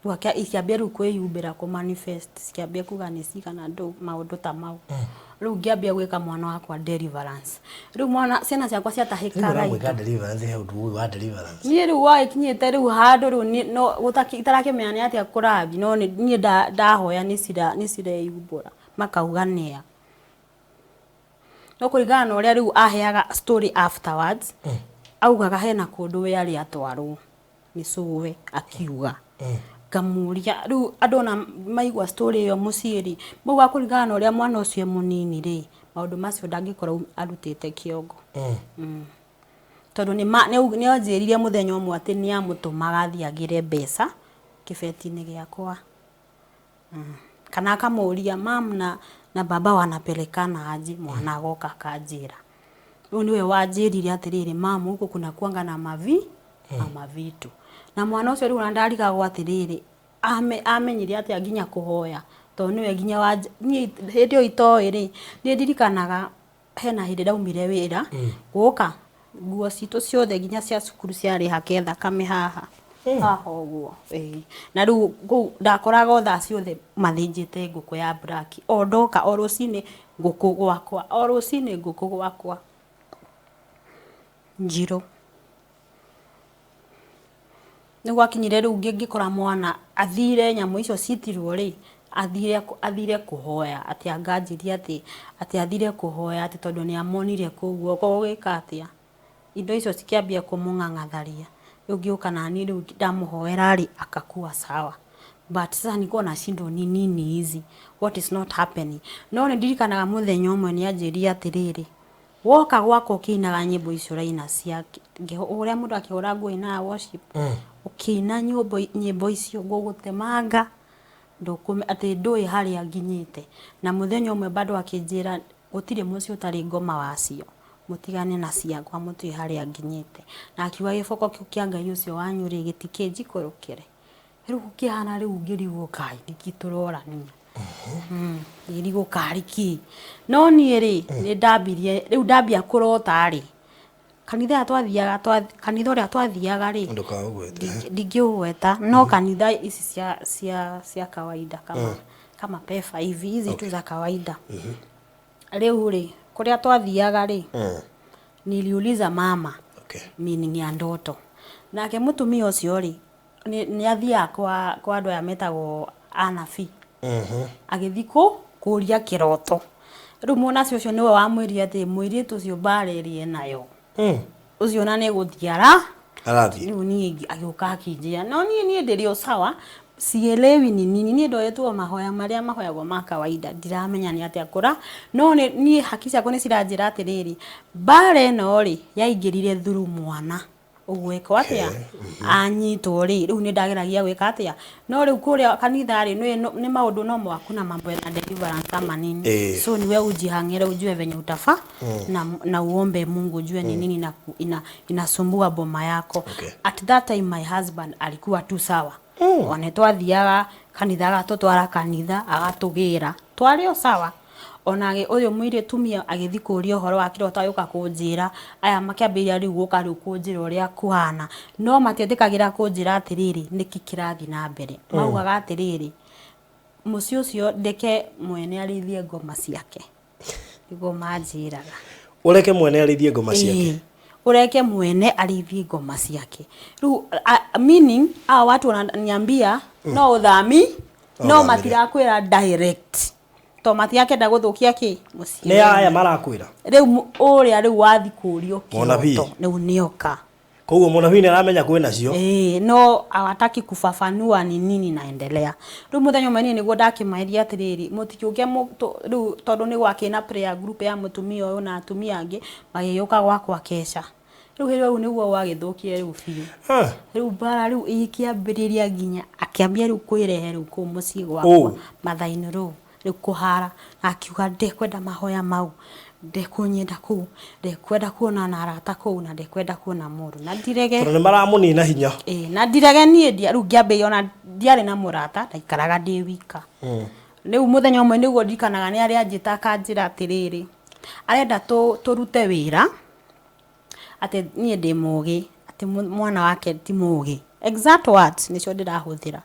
Rĩu ikĩambia rĩu kwĩyumbĩra kũ manifest, cikĩambia kuga nĩ cigana ndũ maũndũ ta mau. Rĩu ngĩambia gwĩka mwana wakwa deliverance. Rĩu mwana ciana ciakwa Rĩu ciatahĩkaga ũramwĩka indo. deliverance he ũndũ ũyũ wa deliverance. Niĩ rĩu wagĩkinyĩte rĩu handũ rĩu niĩ no itarakĩmenya nĩ atĩa kũrathiĩ, no niĩ ndahoya nĩ cireyumbũra makauga nĩa. No kũringana na ũrĩa rĩu aheaga story afterwards, augaga hena kũndũ we arĩ atwarwo nĩ cũwe akiuga. Ngamũria rĩu andũ ona maigua story ĩyo mũciĩ rĩ, maugaga kũringana na ũrĩa mwana ũcio e mũnini rĩ, maũndũ macio ndangĩkorwo arutĩte kĩongo. Tondũ nĩ anjĩrire mũthenya ũmwe atĩ nĩ amũtũmaga athiĩ agĩre mbeca kĩbeti-inĩ gĩakwa. Kana akamũria mam na baba wanapelekana aje, mwana agoka akanjĩra. Rĩu nĩwe wanjĩrire atĩrĩrĩ, mam huku kuna kuanga na mavi na mavitu. Na mwana ũcio rĩu ona ndarigagwo atĩrĩrĩ, amenyire atĩa nginya kũhoya, tondũ nĩwe nginya wa niĩ hĩndĩ ĩyo itoĩ rĩ, nĩ ndirikanaga hena hĩndĩ ndaumire wĩra gũka nguo citũ ciothe nginya cia cukuru ciarĩ hake thakame haha haha ũguo. Ĩĩ. Na rĩu kũu ndakoraga o thaa ciothe mathĩnjĩte ngũkũ ya black, o ndoka o rũcinĩ ngũkũ gwakwa, o rũcinĩ ngũkũ gwakwa njirũ. Nĩ gwakinyire rĩu ngĩkora mwana athire nyamũ icio citirwo rĩ, athire kũhoya atĩ anganjĩria atĩ athire kũhoya atĩ tondũ nĩ amonire kũu ũgwĩka atĩa. Indo icio cikĩambia kũmũng'ang'atharia. Rĩu ngĩũka nani rĩu ndamũhoera rĩ, akakuwa sawa. But sasa nilikuwa nashindwa ni nini hizi, what is not happening. No nĩ ndirikanaga mũthenya ũmwe nĩ anjĩrire atĩrĩrĩ, woka gwakwa ũkĩinaga nyĩmbo icio ũraina cia ũrĩa mũndũ akĩhũra nguo ainaga worship, ũkĩina nyĩmbo icio ngũgũtemanga atĩ ndũĩ harĩa nginyĩte. Na mũthenya ũmwe bado akĩnjĩra gũtirĩ mũciĩ ũtarĩ ngoma wacio, mũtigane na ciakwa mũtiũĩ harĩa nginyĩte. Na akiuga gĩboko kĩu kĩa Ngai ũcio wanyu rĩ gĩtikĩnjikũrũkĩre. Rĩu gũkĩhana rĩu ngĩrigwo Ngai nĩkĩ tũrorania. Ngĩrigwo karĩ kĩ. No niĩ rĩ nĩ ndambirie rĩu ndambia kũrota rĩ, kanitha ĩrĩa twathiaga kanitha ũrĩa twathiaga rĩ, Ndũkaũgwete. Ndingĩũgweta, no kanitha ici cia kawaida kama PEFA hivi, hizi tu za kawaida. Rĩu rĩ kũrĩa twathiaga rĩ, niliuliza mama meaning ya ndoto. Nake mũtumia ũcio rĩ nĩ athiaga kwa andũ aya metagwo anabii. Agĩthiĩ kũria kĩroto. Rĩu mũnabii ũcio nĩwe wamwĩrire atĩ mũirĩtu ũcio mbara ĩrĩa enayo, ũcio ona nĩ gũthiĩ Arathiĩ. Rĩu niĩ agĩũka akĩnjĩra, no niĩ ndĩrĩ o sawa, sielewi ni nini. Niĩ ndoetwo mahoya marĩa mahoyagwo ma kawaida, ndiramenya nĩ atĩa kũra, no niĩ haki ciakwa nĩ ciranjĩra atĩrĩrĩ, mbara ĩno rĩ yaingĩrire through mwana ũguo ĩko atĩa anyitwo rĩ, rĩu nĩ ndageragia gwĩka atĩa, no rĩu kũrĩa kanitha rĩ nĩ maũndũ no mũhaka kuna mambo ya deliverance ama nini, so ni wewe ujihang'ere ujue venye utafa na uombe Mungu ujue ni nini inasumbua boma yako. At that time my husband alikuwa tu sawa. One twathiaga kanitha agatũtwara kanitha agatũgĩra twarĩ o sawa. Ona ũyũ mũirĩtu mia agĩthiĩ kũria ũhoro wa kĩroto agĩũka kũnjĩra, aya makĩambĩrĩria rĩu gũka rĩu kũnjĩra ũrĩa kũhana, no matietĩkagĩra kũnjĩra atĩrĩrĩ nĩkĩ kĩrathiĩ na mbere. Maugaga atĩrĩrĩ mũciĩ ũcio ndeke mwene arĩithie ngoma ciake, nĩguo manjĩraga. Ũreke mwene arĩithie ngoma ciake. Ĩĩ, ũreke mwene arĩithie ngoma ciake. Rĩu meaning hawa watu wananiambia no ũthami, no Ũthamire. matirakwĩra direct to matirakenda gũthũkia kĩ mũciĩ. Nĩ aya marakwĩra. Rĩu ũrĩa rĩu wathi kũrio Mũnabii. kĩroto rĩu nĩoka. Koguo mũnabii nĩ aramenya kwĩna cio. Ĩĩ, no hawataki kufafanua ni nini naendelea. Rĩu mũthenya ũmwe niĩ nĩguo ndakĩmairie atĩrĩrĩ, mũtikĩũke rĩu tondũ nĩ gwakĩ na prayer group ya mũtumia ũyũ na atumia angĩ magĩgĩũka gwakwa keca. Rĩu hĩndĩ ĩyo nĩguo gwagĩthũkire rĩu biũ. Rĩu mbara rĩu ĩkĩambĩrĩria nginya akĩambia rĩu kwĩrehe rĩu kũu mũciĩ gwakwa mathainĩ rĩu. Rĩu kũhara, na akiuga ndekwenda mahoya mau, ndekũnyenda kũu, ndekwenda kuonana na arata kũu, na ndekwenda kuona mũndũ. Na ndirege. Tondũ nĩ maramũnina hinya. Ĩĩ, na ndirege niĩ ndia, rĩu ngĩambĩrĩria ona ndiarĩ na mũrata, ndaikaraga ndĩ wika. Rĩu mũthenya ũmwe nĩguo ndirikanaga nĩ arĩ anjĩta akanjĩra atĩrĩrĩ, arenda tũrute wĩra, atĩ niĩ ndĩ mũgĩ, atĩ mwana wake ti mũgĩ. Exact words nĩcio ndĩrahũthĩra.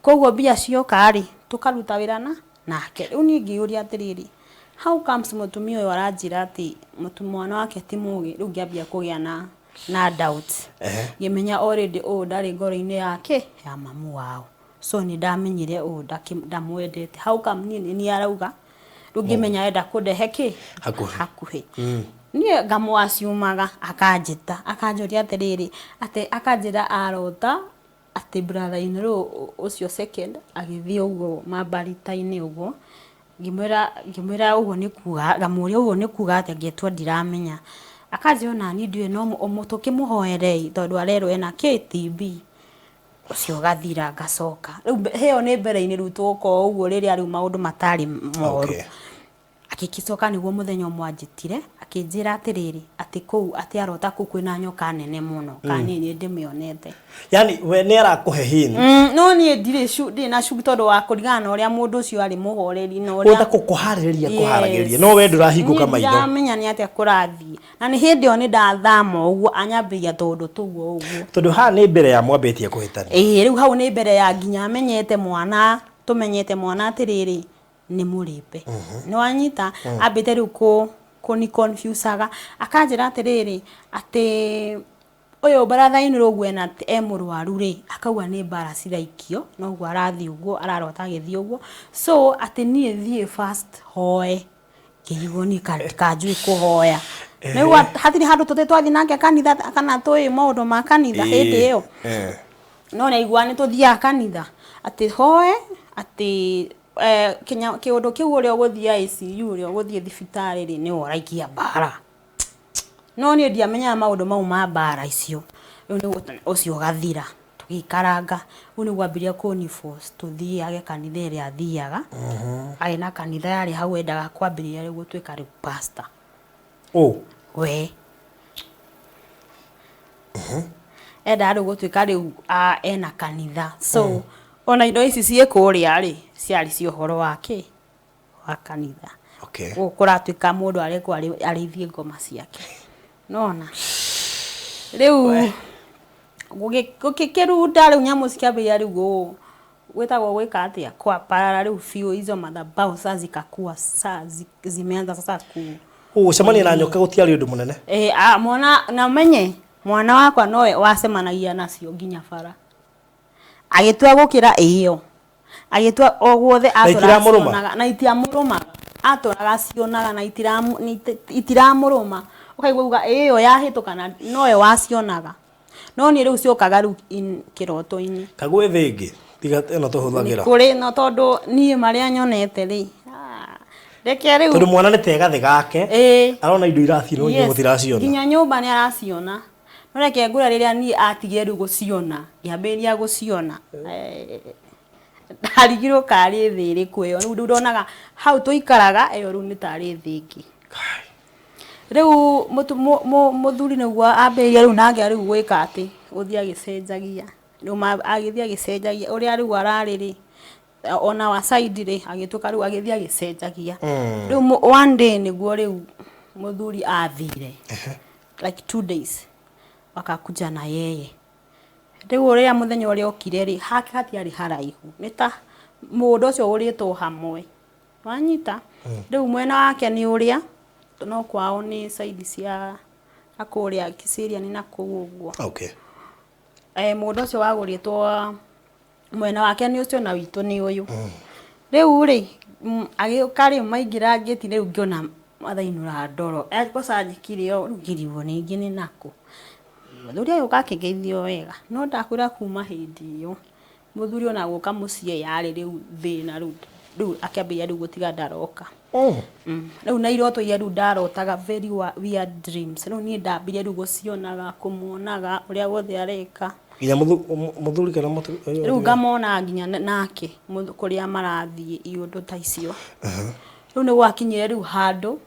Koguo mbia cioka rĩ, tũkaruta wĩra na nake. Rĩu niĩ ngĩyũria atĩrĩrĩ, how comes mũtumia ũyũ aranjĩra atĩ mwana wake ti mũgĩ? Rĩu ngĩambia kũgĩa na doubt. Ngĩmenya already ũũ ndarĩ ngoro-inĩ yake ya mamu wao. So nĩ ndamenyire ũũ ndamwendete. How come niĩ nĩ niĩ arauga? Rĩu ngĩmenya enda kũndehe kĩ? Hakuhĩ. Hakuhĩ. Niĩ ngamũaciumaga akanjĩta, akanjũria atĩrĩrĩ, atĩ akanjĩra arota atĩ brother in law ũcio second agĩthiĩ ũguo mambarita-inĩ ũguo. Ngĩmwĩra ngĩmwĩra ũguo nĩ kuga, ngamũria ũguo nĩ kuga atĩa, ngĩtua ndiramenya. Akanjĩra ona niĩ ndiũĩ no tũkĩmũhoerei tondũ arerwo ena kĩ TB. Ũcio ũgathira ngacoka. Rĩu ĩyo nĩ mbere-inĩ rĩu tũgoka o ũguo rĩrĩa rĩu maũndũ matarĩ moru. Agĩgĩcoka nĩguo mũthenya ũmwe anjĩtire, akĩnjĩra atĩrĩrĩ, atĩ kũu, atĩ arota kũu kwĩna nyoka nene mũno, kana niĩ nĩ ndĩmĩonete. Yani we nĩ arakũhe hint. No niĩ ndirĩ ndirĩ na tondũ wa kũringana na ũrĩa mũndũ ũcio arĩ mũhoreri na ũrĩa Ũta kũkũharĩrĩria kũharagĩrĩria. No we ndũrahingũka maitho. Niĩ ndiramenya nĩ atĩa kũrathiĩ. Na nĩ hĩndĩ ĩyo nĩ ndathama ũguo, anyambĩrĩria tũũndũ tũu ũguo. Tondũ haha nĩ mbere ya mwambĩtie kũhĩtania. Ĩĩ, rĩu hau nĩ mbere ya nginya menyete mwana, tũmenyete mwana atĩrĩrĩ, nĩ mũrĩpe. Nĩ wanyita? Ambĩte rĩu kũni confusaga. Akanjĩra atĩrĩrĩ, atĩ ũyũ brother in law ũguo ena e mũrwaru rĩ, akauga nĩ mbara ciraikio, noguo arathiĩ ũguo, ararota agĩthiĩ ũguo. So atĩ niĩ thiĩ first hoe. Ngĩigua niĩ kanjũĩ kũhoya. Nĩguo hatirĩ handũ tũtĩ twathiĩ nake kanitha kana tũĩ maũndũ ma kanitha hĩndĩ ĩyo. No nĩ aiguaga nĩ tũthiaga kanitha. Atĩ hoe, atĩ kĩũndũ kĩu ũrĩa ũgũthiĩ ICU ũrĩa ũgũthiĩ thibitarĩ rĩ, nĩwe ũraikia mbara. No niĩ ndiamenyaga maũndũ mau ma mbara icio. Rĩu nĩguo ũcio ũgathira, tũgĩikaranga. Rĩu nĩguo ambĩrĩria kũni force tũthiage kanitha ĩrĩa athiaga. Arĩ na kanitha yarĩ hau endaga kwambĩrĩria rĩu gũtuĩka rĩu pastor. We. Endaga rĩu gũtuĩka rĩu ena kanitha. So ona indo ici ciĩ kũrĩa rĩ, ciarĩ cia ũhoro wa kĩ? Wa kanitha. Gũkũ kũratuĩka mũndũ arekwo arĩithie ngoma ciake. Nona. Rĩu gũgĩkĩrunda rĩu nyamũ cikĩambĩrĩria rĩu gwĩtagwo gwĩka atĩa? Kwaparara rĩu biũ hizo madhabahu sasa zikakua sasa zimeanza sasa ku Gũcemania na nyoka gũtiarĩ ũndũ mũnene. Mwana na menye mwana wakwa nowe wacemanagia nacio nginya bara. Agĩtua gũkĩra ĩyo. Agĩtua o guothe Na itiramũrũma? acionaga na itiamũrũmaga. Atũraga acionaga na itiramũrũma. Ũkaigua auga ĩyo yahĩtũka na nowe wacionaga. No niĩ rĩu ciokaga rĩu kĩroto-inĩ. Kagwĩ thĩ ĩngĩ tiga ĩno tũhũthagĩra. Nĩ kũrĩ no tondũ niĩ marĩa nyonete rĩ. Reke rĩu. Tondũ mwana nĩ ta gathĩ gake. Arona indo irathiĩ no inyuĩ mũtiraciona. Nginya nyũmba nĩ araciona. No reke ngwĩre rĩrĩa niĩ atigire rĩu gũciona, ngĩambĩrĩria gũciona. Ndarigirwo karĩ thĩ ĩrĩkũ ĩyo. Rĩu ndonaga hau tũikaraga ĩyo rĩu nĩ tarĩ thĩ ĩngĩ. Rĩu mũthuri nĩguo ambĩrĩria rĩu nake rĩu gwĩka atĩ, gũthiĩ agĩcenjagia. Rĩu agĩthiĩ agĩcenjagia ũrĩa rĩu ararĩ rĩ, ona wa side rĩ, agĩtuĩka rĩu agĩthiĩ agĩcenjagia. Rĩu one day nĩguo rĩu mũthuri athire. Like 2 days. Wakakuja na yeye. Rĩu ũrĩa mũthenya ũrĩa okire rĩ, hake hatiarĩ haraihu. Nĩ ta mũgũnda ũcio ũrĩtwo hamwe. Wanyita? Rĩu mwena wake nĩ ũrĩa, no kwao nĩ side cia na kũrĩa Kiserian na kũu ũguo. Mũgũnda ũcio wagũrĩtwo mwena wake nĩ ũcio na witũ nĩ ũyũ. Rĩu rĩ, agĩũka rĩ, maingĩra ngĩti rĩu ngĩona mathainũra ndoro. Kosa anjĩkire ũũ, rĩu ngĩrigwo ningĩ nĩ nakũ. Mũthuri agĩũka akĩngeithia o wega. No ndakwĩra kuma hĩndĩ ĩyo, mũthuri ona gũka mũciĩ yarĩ rĩu thĩna rĩu. Rĩu akĩambĩrĩria rĩu gũtiga ndaroka. Rĩu na iroto iria rĩu ndarotaga, very weird dreams, rĩu niĩ ndambirie rĩu gũcionaga, kũmuonaga ũrĩa wothe areka. Nginya mũthuri kana Rĩu ngamona nginya nake kũrĩa marathiĩ, iũndũ ta icio. Rĩu nĩ gwakinyire rĩu handũ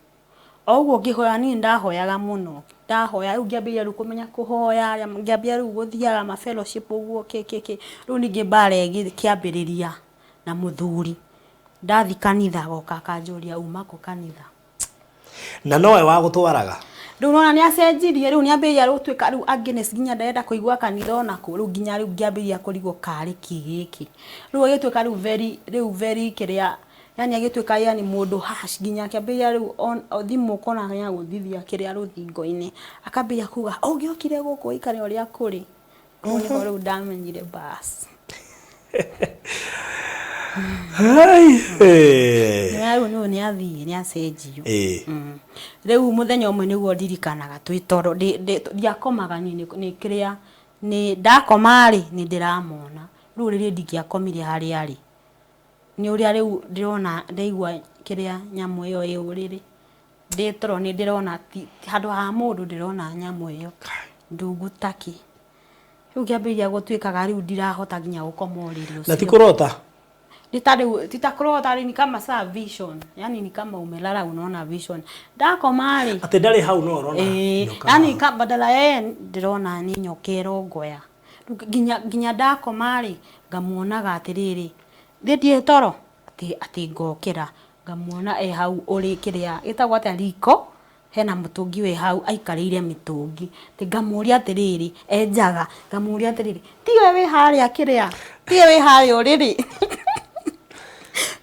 o ũguo ngĩhoya, niĩ ndahoyaga mũno, ndahoya rĩu ngĩambĩrĩria rĩu kũmenya kũhoya, ngĩambia rĩu gũthiaga ma fellowship ũguo, kĩ kĩ kĩ. Rĩu ningĩ mbara ĩgĩkĩambĩrĩria na mũthuri. Ndathi kanitha agoka akanjũria, "Uma kũ kanitha?" Na nowe wagũtwaraga? Rĩu nona nĩ acenjirie, rĩu nĩ ambĩrĩria gũtuĩka rĩu against, nginya ndarenda kũigua kanitha onakũ. Rĩu nginya rĩu ngĩambĩrĩria kũrigwo karĩ kĩ gĩkĩ. Rĩu agĩtuĩka rĩu very, rĩu very kĩrĩa, yani agĩtuĩka, yani mũndũ harsh, nginya akĩambĩrĩria rĩu thimũ ũkona nĩ agũthithia kĩrĩa rũthingo-inĩ, akambĩrĩria kuga, "Ũngĩokire gũkũ ũikare ũrĩa kũrĩ." Kũu nĩho rĩu ndamenyire bas. Rĩu nĩũ nĩ athiĩ, nĩ acenjio. Rĩu mũthenya ũmwe nĩguo ndirikanaga twĩ toro, ndiakomaga niĩ, nĩ kĩrĩa nĩ ndakoma rĩ, nĩ ndĩramona. Rĩu rĩrĩ ndingĩakomire harĩa arĩ, nĩ ũrĩa rĩu ndĩrona, ndaigua kĩrĩa nyamũ ĩyo ĩ ũrĩrĩ ndĩ toro, nĩ ndĩrona handũ ha mũndũ ndĩrona nyamũ ĩyo ndungu taki. Rĩu ngĩambĩrĩria gũtuĩkaga rĩu ndirahota nginya gũkoma ũrĩrĩ ũcio. Na ti kũrota? Ni ta rĩu ti ta kũrota rĩ, ni kama saa vision, yani ni kama umelala unaona vision. Ndakoma rĩ, Atĩ ndarĩ hau no ũrona ĩĩ nyoka? Yani ka badala yeye ndĩrona nĩ nyoka ĩrongoya. Rĩu nginya ndakoma rĩ, ngamuonaga atĩrĩrĩ, thĩ ndiĩ toro atĩ ngokĩra ngamuona e hau ũrĩ kĩrĩa gĩtagwo atĩa, riko, hena mũtũngi wĩ hau aikarĩire mĩtũngi. Atĩ ngamũria atĩrĩrĩ, enjaga, ngamũria atĩrĩrĩ, "Tiwe wĩ harĩa kĩrĩa, tiwe wĩ harĩa ũrĩrĩ?"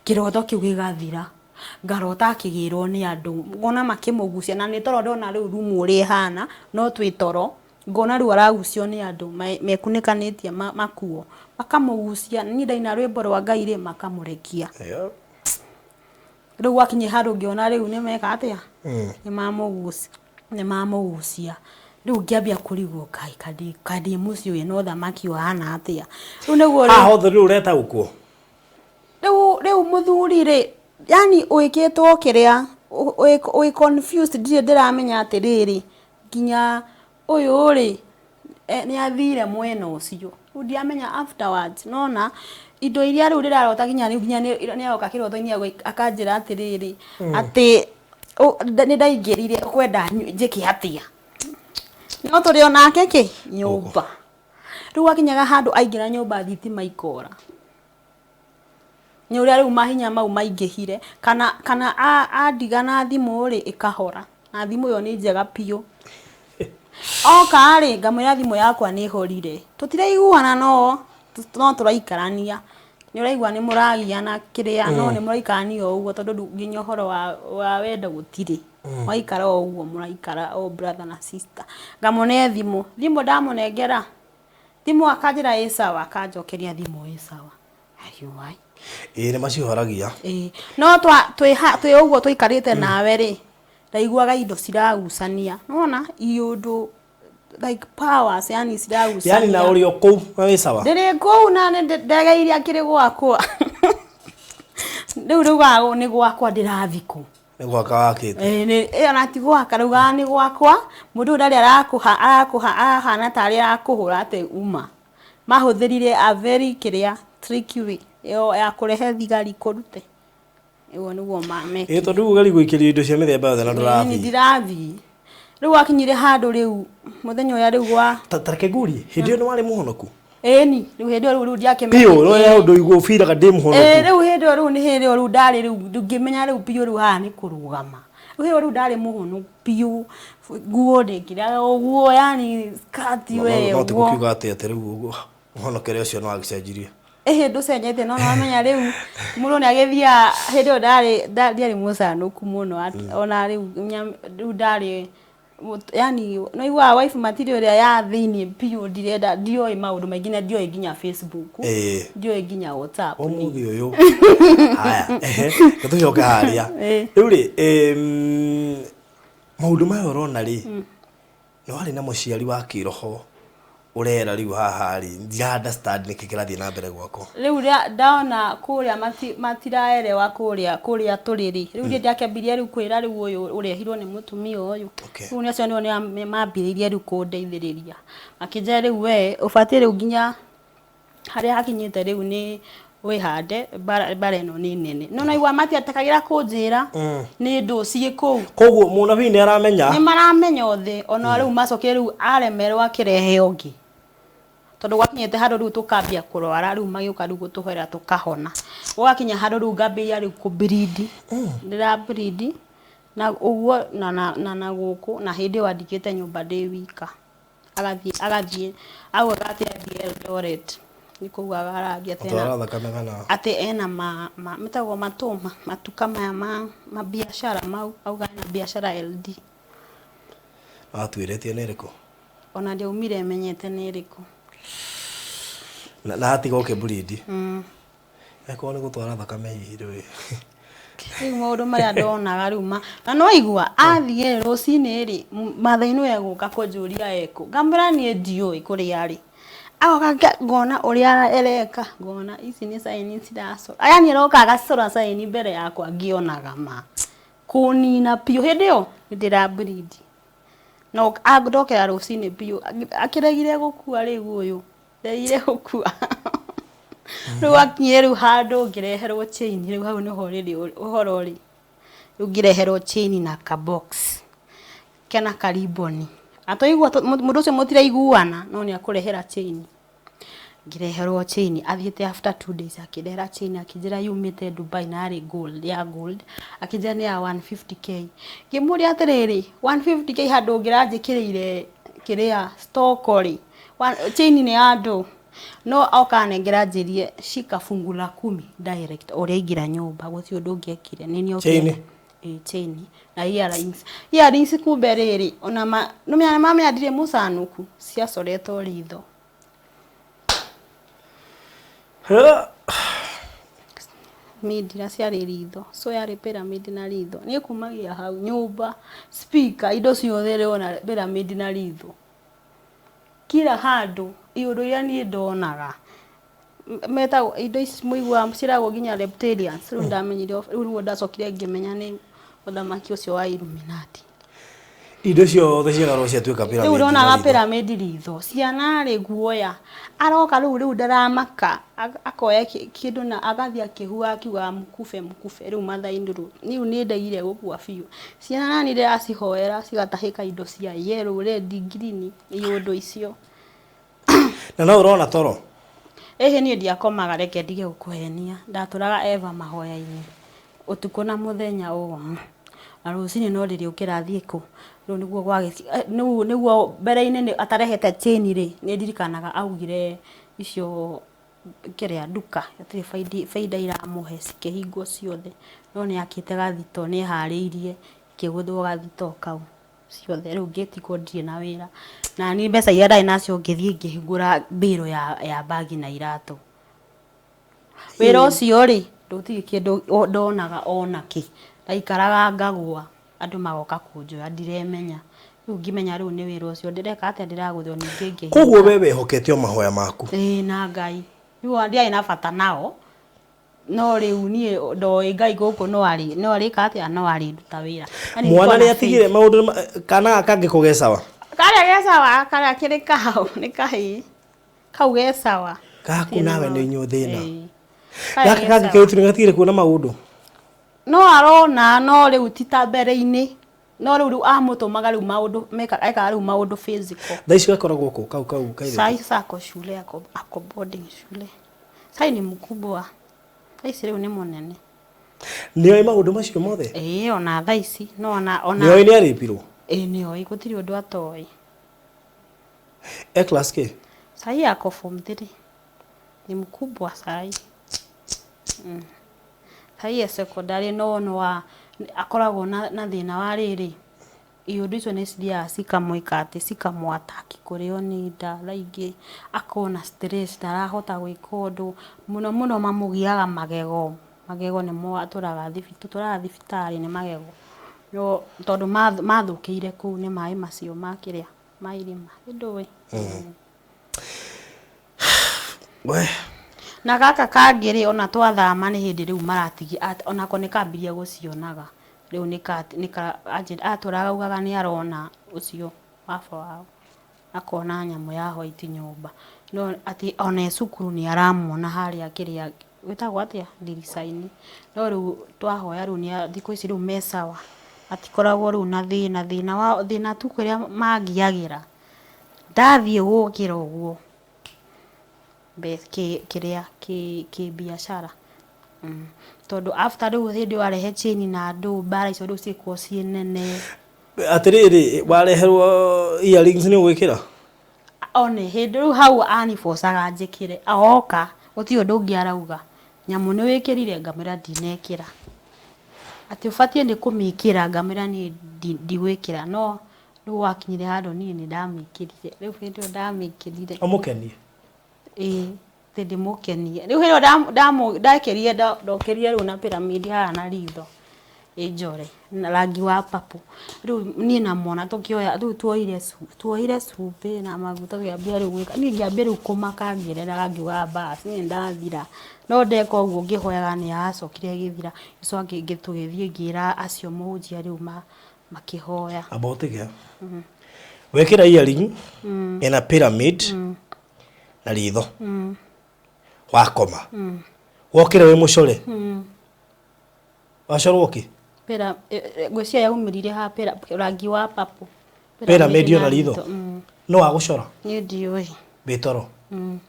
Kĩroto kĩu gĩgathira, ngarota akĩgĩrwo nĩ andũ, ngona makĩmũgucia, na nĩ toro ndona rĩu rumu ũrĩa ĩhana, no twĩ toro, ngona rĩu aragucio nĩ andũ mekunĩkanĩtie makuo, makamũgucia. Niĩ ndaina rwĩmbo rwa Ngai rĩ, makamũrekia. Rĩu gwakinya handũ ngĩona rĩu nĩ meka atĩa, nĩ mamũgucia. Rĩu ngĩambia kũrigwo, Ngai, kandi mũciĩ wĩna ũthamaki ũhana atĩa? Rĩu nĩguo Haha hothe rĩu ũretaũkwo. Rĩu mũthuri rĩ, yani wĩkĩtwo kĩrĩa, wĩ confused, ndirĩ ndĩramenya atĩrĩrĩ, nginya ũyũ rĩ nĩ athire mwena ũcio. Rĩu ndiamenya afterwards, nona indo iria rĩu ndĩrarota, nginya rĩu nginya nĩ aroka kĩroto-inĩ akanjĩra atĩrĩrĩ, atĩ nĩ ndaingĩrire kwenda njĩke atĩa, no tũrĩ onake kĩ nyũmba. Rĩu gwakinyaga handũ aingĩra nyũmba thitima ikora, nĩ ũrĩa rĩu mahinya mau maingĩhire, kana andiga na thimũ rĩ, ĩkahora, na thimũ ĩyo nĩ njega biũ. Oka rĩ, ngamwĩra thimũ yakwa nĩ ĩhorire, tũtiraiguana, no tũraikarania. Nĩ ũraigua nĩ mũragiana kĩrĩa, no nĩ mũraikarania o ũguo, tondũ nginya ũhoro wa wendo gũtirĩ. Waikara o ũguo mũraikara o brother na sister. Ngamũne thimũ, thimũ ndamũnengera thimũ akanjĩra ĩ sawa, akanjokeria thimũ ĩ sawa. Aiuai. Ĩĩ, nĩ macihoragia. Ĩĩ, no twĩ ũguo tũikarĩte nawe rĩ, ndaiguaga indo ciragucania, nĩwona iũndũ like powers, yani ciragucania. Yani na ũrĩ o kũu na wĩ sawa? Ndĩrĩ kũu na nĩ ndegeire akĩrĩ gwakwa. Rĩu rĩugaga nĩ gwakwa ndĩrathiĩ kũ. Nĩ gwaka wakĩte? Ĩĩ, ona ti gwaka, rĩugaga nĩ gwakwa. Mũndũ ũyũ ndarĩ arakũha, arakũha, arahana tarĩ arakũhũra atĩ uma. Mahũthĩrire a very kĩrĩa tricky way ĩyo ya kũrehe thigari kũrute. Ũguo nĩguo mekire. Ĩĩ, tondũ rĩu ũgeri gũikĩrio indo cia mĩthemba yothe na Ĩĩ, ndũrathiĩ. Ndirathiĩ. Rĩu gwakinyire handũ rĩu mũthenya ũrĩa rĩu gwa Ta reke ngũrie, hĩndĩ ĩyo nĩ warĩ mũhonoku? Ĩni, rĩu hĩndĩ ĩyo rĩu ndiakĩmenya. Biũ, no ũndũ ũigua ũbiraga ndĩ mũhonoku? Rĩu hĩndĩ ĩyo rĩu nĩ hĩndĩ ĩyo rĩu ndarĩ rĩu ngĩmenya rĩu biũ rĩu haha nĩ kũrũgama. Rĩu hĩndĩ ĩyo rĩu ndarĩ mũhonoku biũ, nguo ndĩkĩraga ũguo, yani skirt we No ti ũguo. gũkiuga atĩ rĩu mũhonokere ũcio nĩ wagĩcenjirie. Ĩhĩ, ndũcenjetie, no nĩwamenya rĩu mũndũ nĩ agĩthiaga. Hĩndĩ ĩyo ndarĩ ndiarĩ mũcanũku mũno, ona rĩu rĩu ndarĩ, yani nĩ ũiguaga wife material ĩrĩa ya thĩiniĩ biũ, ndirenda, ndioĩ maũndũ maingĩ na ndioĩ nginya Facebook, ndioĩ nginya WhatsApp. Ũmũthĩ ũyũ haya, ehe, reke tũcoke harĩa. Rĩu rĩ, maũndũ maya ũrona rĩ, nĩ warĩ na mũciari wa kĩroho Ũrera rĩu haha rĩ, ndira understand nĩkĩ kĩrathiĩ na mbere gwakwa. Rĩu ndona kũrĩa matiraerewa kũrĩa kũrĩa tũrĩ rĩ, rĩu niĩ ndiakĩambirie rĩu kwĩra rĩu ũyũ ũrehirwo nĩ mũtumia ũyũ. Rĩu nĩ acio nĩo mambĩrĩirie rĩu kũndeithĩrĩria, makĩnjĩra rĩu we ũbatiĩ rĩu nginya harĩa hakinyĩte rĩu nĩ wĩhande, mbara ĩno nĩ nene. No naigua matiatakagĩra kũnjĩra nĩ ndũ ciĩ kũu. Koguo mũnabii nĩ aramenya. Nĩ maramenya othe, ona rĩu macokire rĩu aremerwo akĩrehe ũngĩ, tondũ gwakinyĩte handũ rĩu tũkambia kũrwara, rĩu magĩũka rĩu gũtũhoera tũkahona. Gũgakinya handũ rĩu ngambĩrĩria rĩu kũ bleed, ndĩra bleed na ũguo na na na gũkũ, na hĩndĩ ĩyo andikĩte nyũmba ndĩ wika. Agathiĩ augaga atĩ athiĩ Eldoret, nĩ kũu arathiĩ atĩ ena Atwara thakame kana? Atĩ ena ma metagwo matũ matuka maya ma mabiacara mau, auga ena biacara LD. Atuĩrĩtie nĩ ĩrĩkũ? Ona ndiaumire menyete nĩ ĩrĩkũ. Na atiga ũkĩ bleed. Akorwo nĩ gũtwara thakame hihi rĩ. Rĩu maũndũ marĩa ndonaga rĩu ma na no igua athiĩ rũcinĩ rĩ, Maathai nĩwe egũka kũnjũria ekũ, ngamwĩra niĩ ndiũĩ kũrĩa arĩ. Agoka ngona ũrĩa areka, ngona ici nĩ sign ciracora, yani aroka agacora sign mbere yakwa ngĩonaga ma kũnina biũ. Hĩndĩ ĩyo nĩ ndĩra bleed, no ndokĩra rũcinĩ biũ akĩregire gũkua. Rĩu ũyũ ndeire gũkua, rĩu akinyire rĩu handũ ngĩreherwo chain. Rĩu hau nĩho rĩrĩ ũhoro rĩ, rĩu ngĩreherwo chain na ka box kena kariboni, atoigua mũndũ ũcio mũtiraiguana, no nĩ akũrehera chain. Ngĩreherwo chain, athiĩte after 2 days akĩndehera chain, akĩnjĩra yumĩte Dubai na yarĩ gold, ya gold, akĩnjĩra nĩ ya 150K. Ngĩmũria atĩrĩrĩ, 150K handũ ũngĩranjĩkĩrĩire kĩrĩa stock rĩ, chain nĩ ya andũ? No oka anengera, anjĩrie shika fungu la kumi direct. Ũrĩa aingĩra nyũmba gũtirĩ ũndũ ũngĩ ekire, nĩ niĩ okire. Chain? Ĩ, chain na earrings. Earrings kumbe rĩrĩ ona ma nĩmenya mamenya ndirĩ mũcanũku, ciacoretwo ritho. Mindira ciarĩ ritho, so yarĩ pyramid na ritho. Niĩ kumagia hau nyũmba, speaker, indo ciothe ndĩrona pyramid na ritho kila handũ. Iũndũ iria niĩ ndonaga metagwo indo ici mũiguaga ciĩragwo nginya reptilians. Rĩu ndamenyire, rĩu nĩguo ndacokire ngĩmenya nĩ mũthamaki ũcio wa Illuminati. Indo ciothe ciagarwo ciatuĩka pyramid. Rĩu na ndonaga ritho. Pyramid, ritho, ciana rĩ, guoya aroka. Rĩu ndaramaka, akoya kĩndũ na agathiĩ akĩhuhaga akiugaga mkufe, mkufe. Rĩu Mathai-inĩ rĩu nĩ ndegire gũkua biũ ciana, nani ndĩracihoera cigatahĩka indo cia yellow, red, green, iũndũ icio. Na no ũrona toro? Ĩhĩ, niĩ ndiakomaga, reke ndige gũkũhenia. Ndatũraga eva mahoya-inĩ ũtukũ na mũthenya ũũ, na rũcinĩ no ndĩrĩũkĩra thiĩ kũ. Rĩu nĩguo rĩu nĩguo mbere-inĩ atarehete chain rĩ, nĩ ndirikanaga augire icio kĩrĩa nduka hatirĩ baida iramũhe, cikĩhingwo ciothe, no nĩ akĩte gathito, nĩ eharĩirie, ikĩgũthwo gathito kau ciothe. Rĩu ngĩtigwo ndirĩ na wĩra, na niĩ mbeca iria ndarĩ nacio ngĩthiĩ ngĩhingũra mbĩrũ ya bagi na iratũ. Wĩra ũcio rĩ, ndũtirĩ kĩndũ ndonaga ona kĩ, ndaikaraga ngagũa, andũ magoka kũnjoya ndiremenya. Rĩu ngĩmenya rĩu nĩ wĩra ũcio ndĩreka atĩa, ndĩragũthwo, ningĩ ngĩhinga. Koguo we wehokete o mahoya maku? Ĩĩ, na Ngai. Rĩu ona ndiarĩ na bata nao, no rĩu niĩ ndoĩ Ngai gũkũ no arĩ, no arĩka atĩa, no arĩnduta wĩra. Yani Mwana nilikuwa nĩ na atigire faith. maũndũ kana gaka kangĩ ko ge sawa? Karĩa ge sawa, karĩa kĩrĩ kao nĩ kahĩĩ kau ge sawa. Gaku nawe nĩ inyuĩ thĩna. Ĩĩ. Karĩa Gaka ge kangĩ sawa. kĩrĩtu nĩ gatigire kuona maũndũ? No arona, no rĩu ti ta mbere-inĩ, no rĩu amũtũmaga rĩu maũndũ meka, ekaga rĩu maũndũ physical. Thaa ici gakoragwo kũ kau kairĩtu? Sai sasa ako shule, ako boarding shule. Sai ni mkubwa, thaa ici rĩu nĩ mũnene. Nĩ oĩ maũndũ macio mothe? Ĩĩ, ona thaa ici no ona Nĩ oĩ nĩ arĩpirwo? Ĩĩ, nĩ oĩ, gũtirĩ ũndũ atoĩ. E class kĩ? Sai ako form 3, ni mkubwa sai. Sai e secondary, no akoragwo na thĩna wa rĩrĩ, iũndũ icio nĩ cithiaga cikamwĩka atĩ cikamwataki, kũrĩo nĩ nda, thaa ingĩ akona stress, ndarahota gwĩka ũndũ. Mũno mũno mamũgiaga magego, magego nĩmo atũraga tũtũraga thibitarĩ nĩ magego, no tondũ mathũkĩire kũu nĩ maĩ macio ma kĩrĩa ma irima ndũĩ. We. Na gaka kangĩ rĩ, ona twathama nĩ hĩndĩ rĩu maratigi, onako nĩ kambirie gũcionaga. Rĩu atũraga augaga nĩ arona ũcio baba wao, akona nyamũ ya white nyũmba. No atĩ ona e cukuru nĩ aramuona harĩa kĩrĩa gwĩtagwo atĩa ndirica-inĩ. No rĩu twahoya rĩu nĩ thikũ ici rĩu me sawa, matikoragwo rĩu na thĩna, thĩna wao thĩna tu kũrĩa mangiagĩra. Ndathiĩ gũkĩra ũguo kĩrĩa kĩbiacara tondũ after rĩu hĩndĩ ĩyo arehe chain na andũ mbara icio rĩu cikorwo ciĩ nene. Atĩrĩrĩ, wareherwo earrings nĩ ũgwĩkĩra? One hĩndĩ rĩu hau anibocaga njĩkĩre, oka gũtirĩ ũndũ ũngĩ arauga, nyamũ nĩ wĩkĩrire? Ngamwĩra ndinekĩra. Atĩ ũbatiĩ nĩ kũmĩkĩra, ngamwĩra niĩ ndigwĩkĩra. No rĩu wakinyire handũ niĩ nĩ ndamĩkĩrire. Rĩu hĩndĩ ĩyo ndamĩkĩrire, Ũmũkenie? Ĩĩ, atĩ ndĩmũkenie. Rĩu hĩndĩ ĩyo ndekĩrire, ndokĩrire rĩu na pyramid haha na ritho ĩnjore na rangi wa purple. Rĩu niĩ na mwana tũkĩoya, rĩu tuoire cumbĩ na maguta, tũkĩambia rĩu gwĩka, niĩ ngĩambia rĩu kũmaka ngĩrĩraga ngiugaga bas niĩ nĩndathira. No ndeka ũguo ngĩhoyaga nĩ yacokire ĩgĩthira. Ngĩcoka tũgĩthiĩ ngĩra acio mũhunjia rĩu makĩhoya. Amba ũtige. Wekĩra earring ĩna pyramid na ritho, wakoma, wokĩra wĩ mũcore, wacorwo kĩ? Ngwĩciria yaumĩrire ha rangi wa purple. Pyramid na ritho? No wagũcora? Niĩ ndiũĩ. Wĩ toro?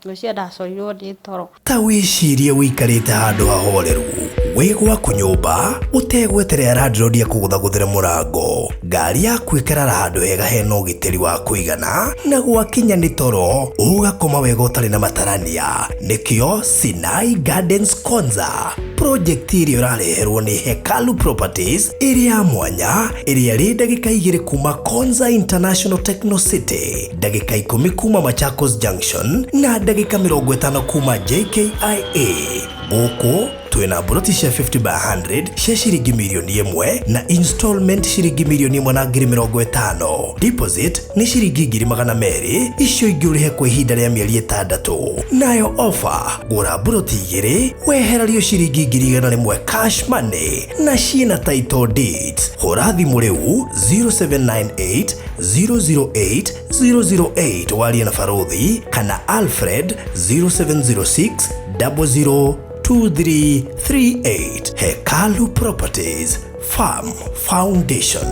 Ngwĩciria ndacorirwo ndĩ toro. Ta wĩcirie wĩikarĩte handũ hahoreru wĩ gwaku nyũmba, ũtegweterera landlord akũgũthagũthĩre mũrango, ngari yaku ĩkarara handũ hega hena ũgitĩri wa kũigana, na gwakinya nĩ toro ũgakoma wega ũtarĩ na matarania. Nĩkĩo Sinai Gardens Konza project ĩrĩa ũrareherwo nĩ Hekalu Properties, ĩrĩ ya mwanya, ĩrĩa ĩrĩ ndagĩka 2 kuma Konza International Techno City, ndagĩka 10 kuma Machakos Junction, na ndagĩka 50 kuma JKIA. Gũkũ twĩna mburoti cia 50 by 100 cia ciringi mirioni 1 na installment ciringi 1,050,000. Deposit nĩ ciringi 200,000, icio ingĩ ũrĩhe kwa ihinda rĩa mĩeri 6. Nayo offer, gũra mburoti 2 wehererio ciringi 100,000 cash money, na ciĩna title deeds. Hũra thimũ rĩu 0798 008 008 warie na Barothi kana Alfred 0706 00 2338. Hekalu Properties, Farm Foundation.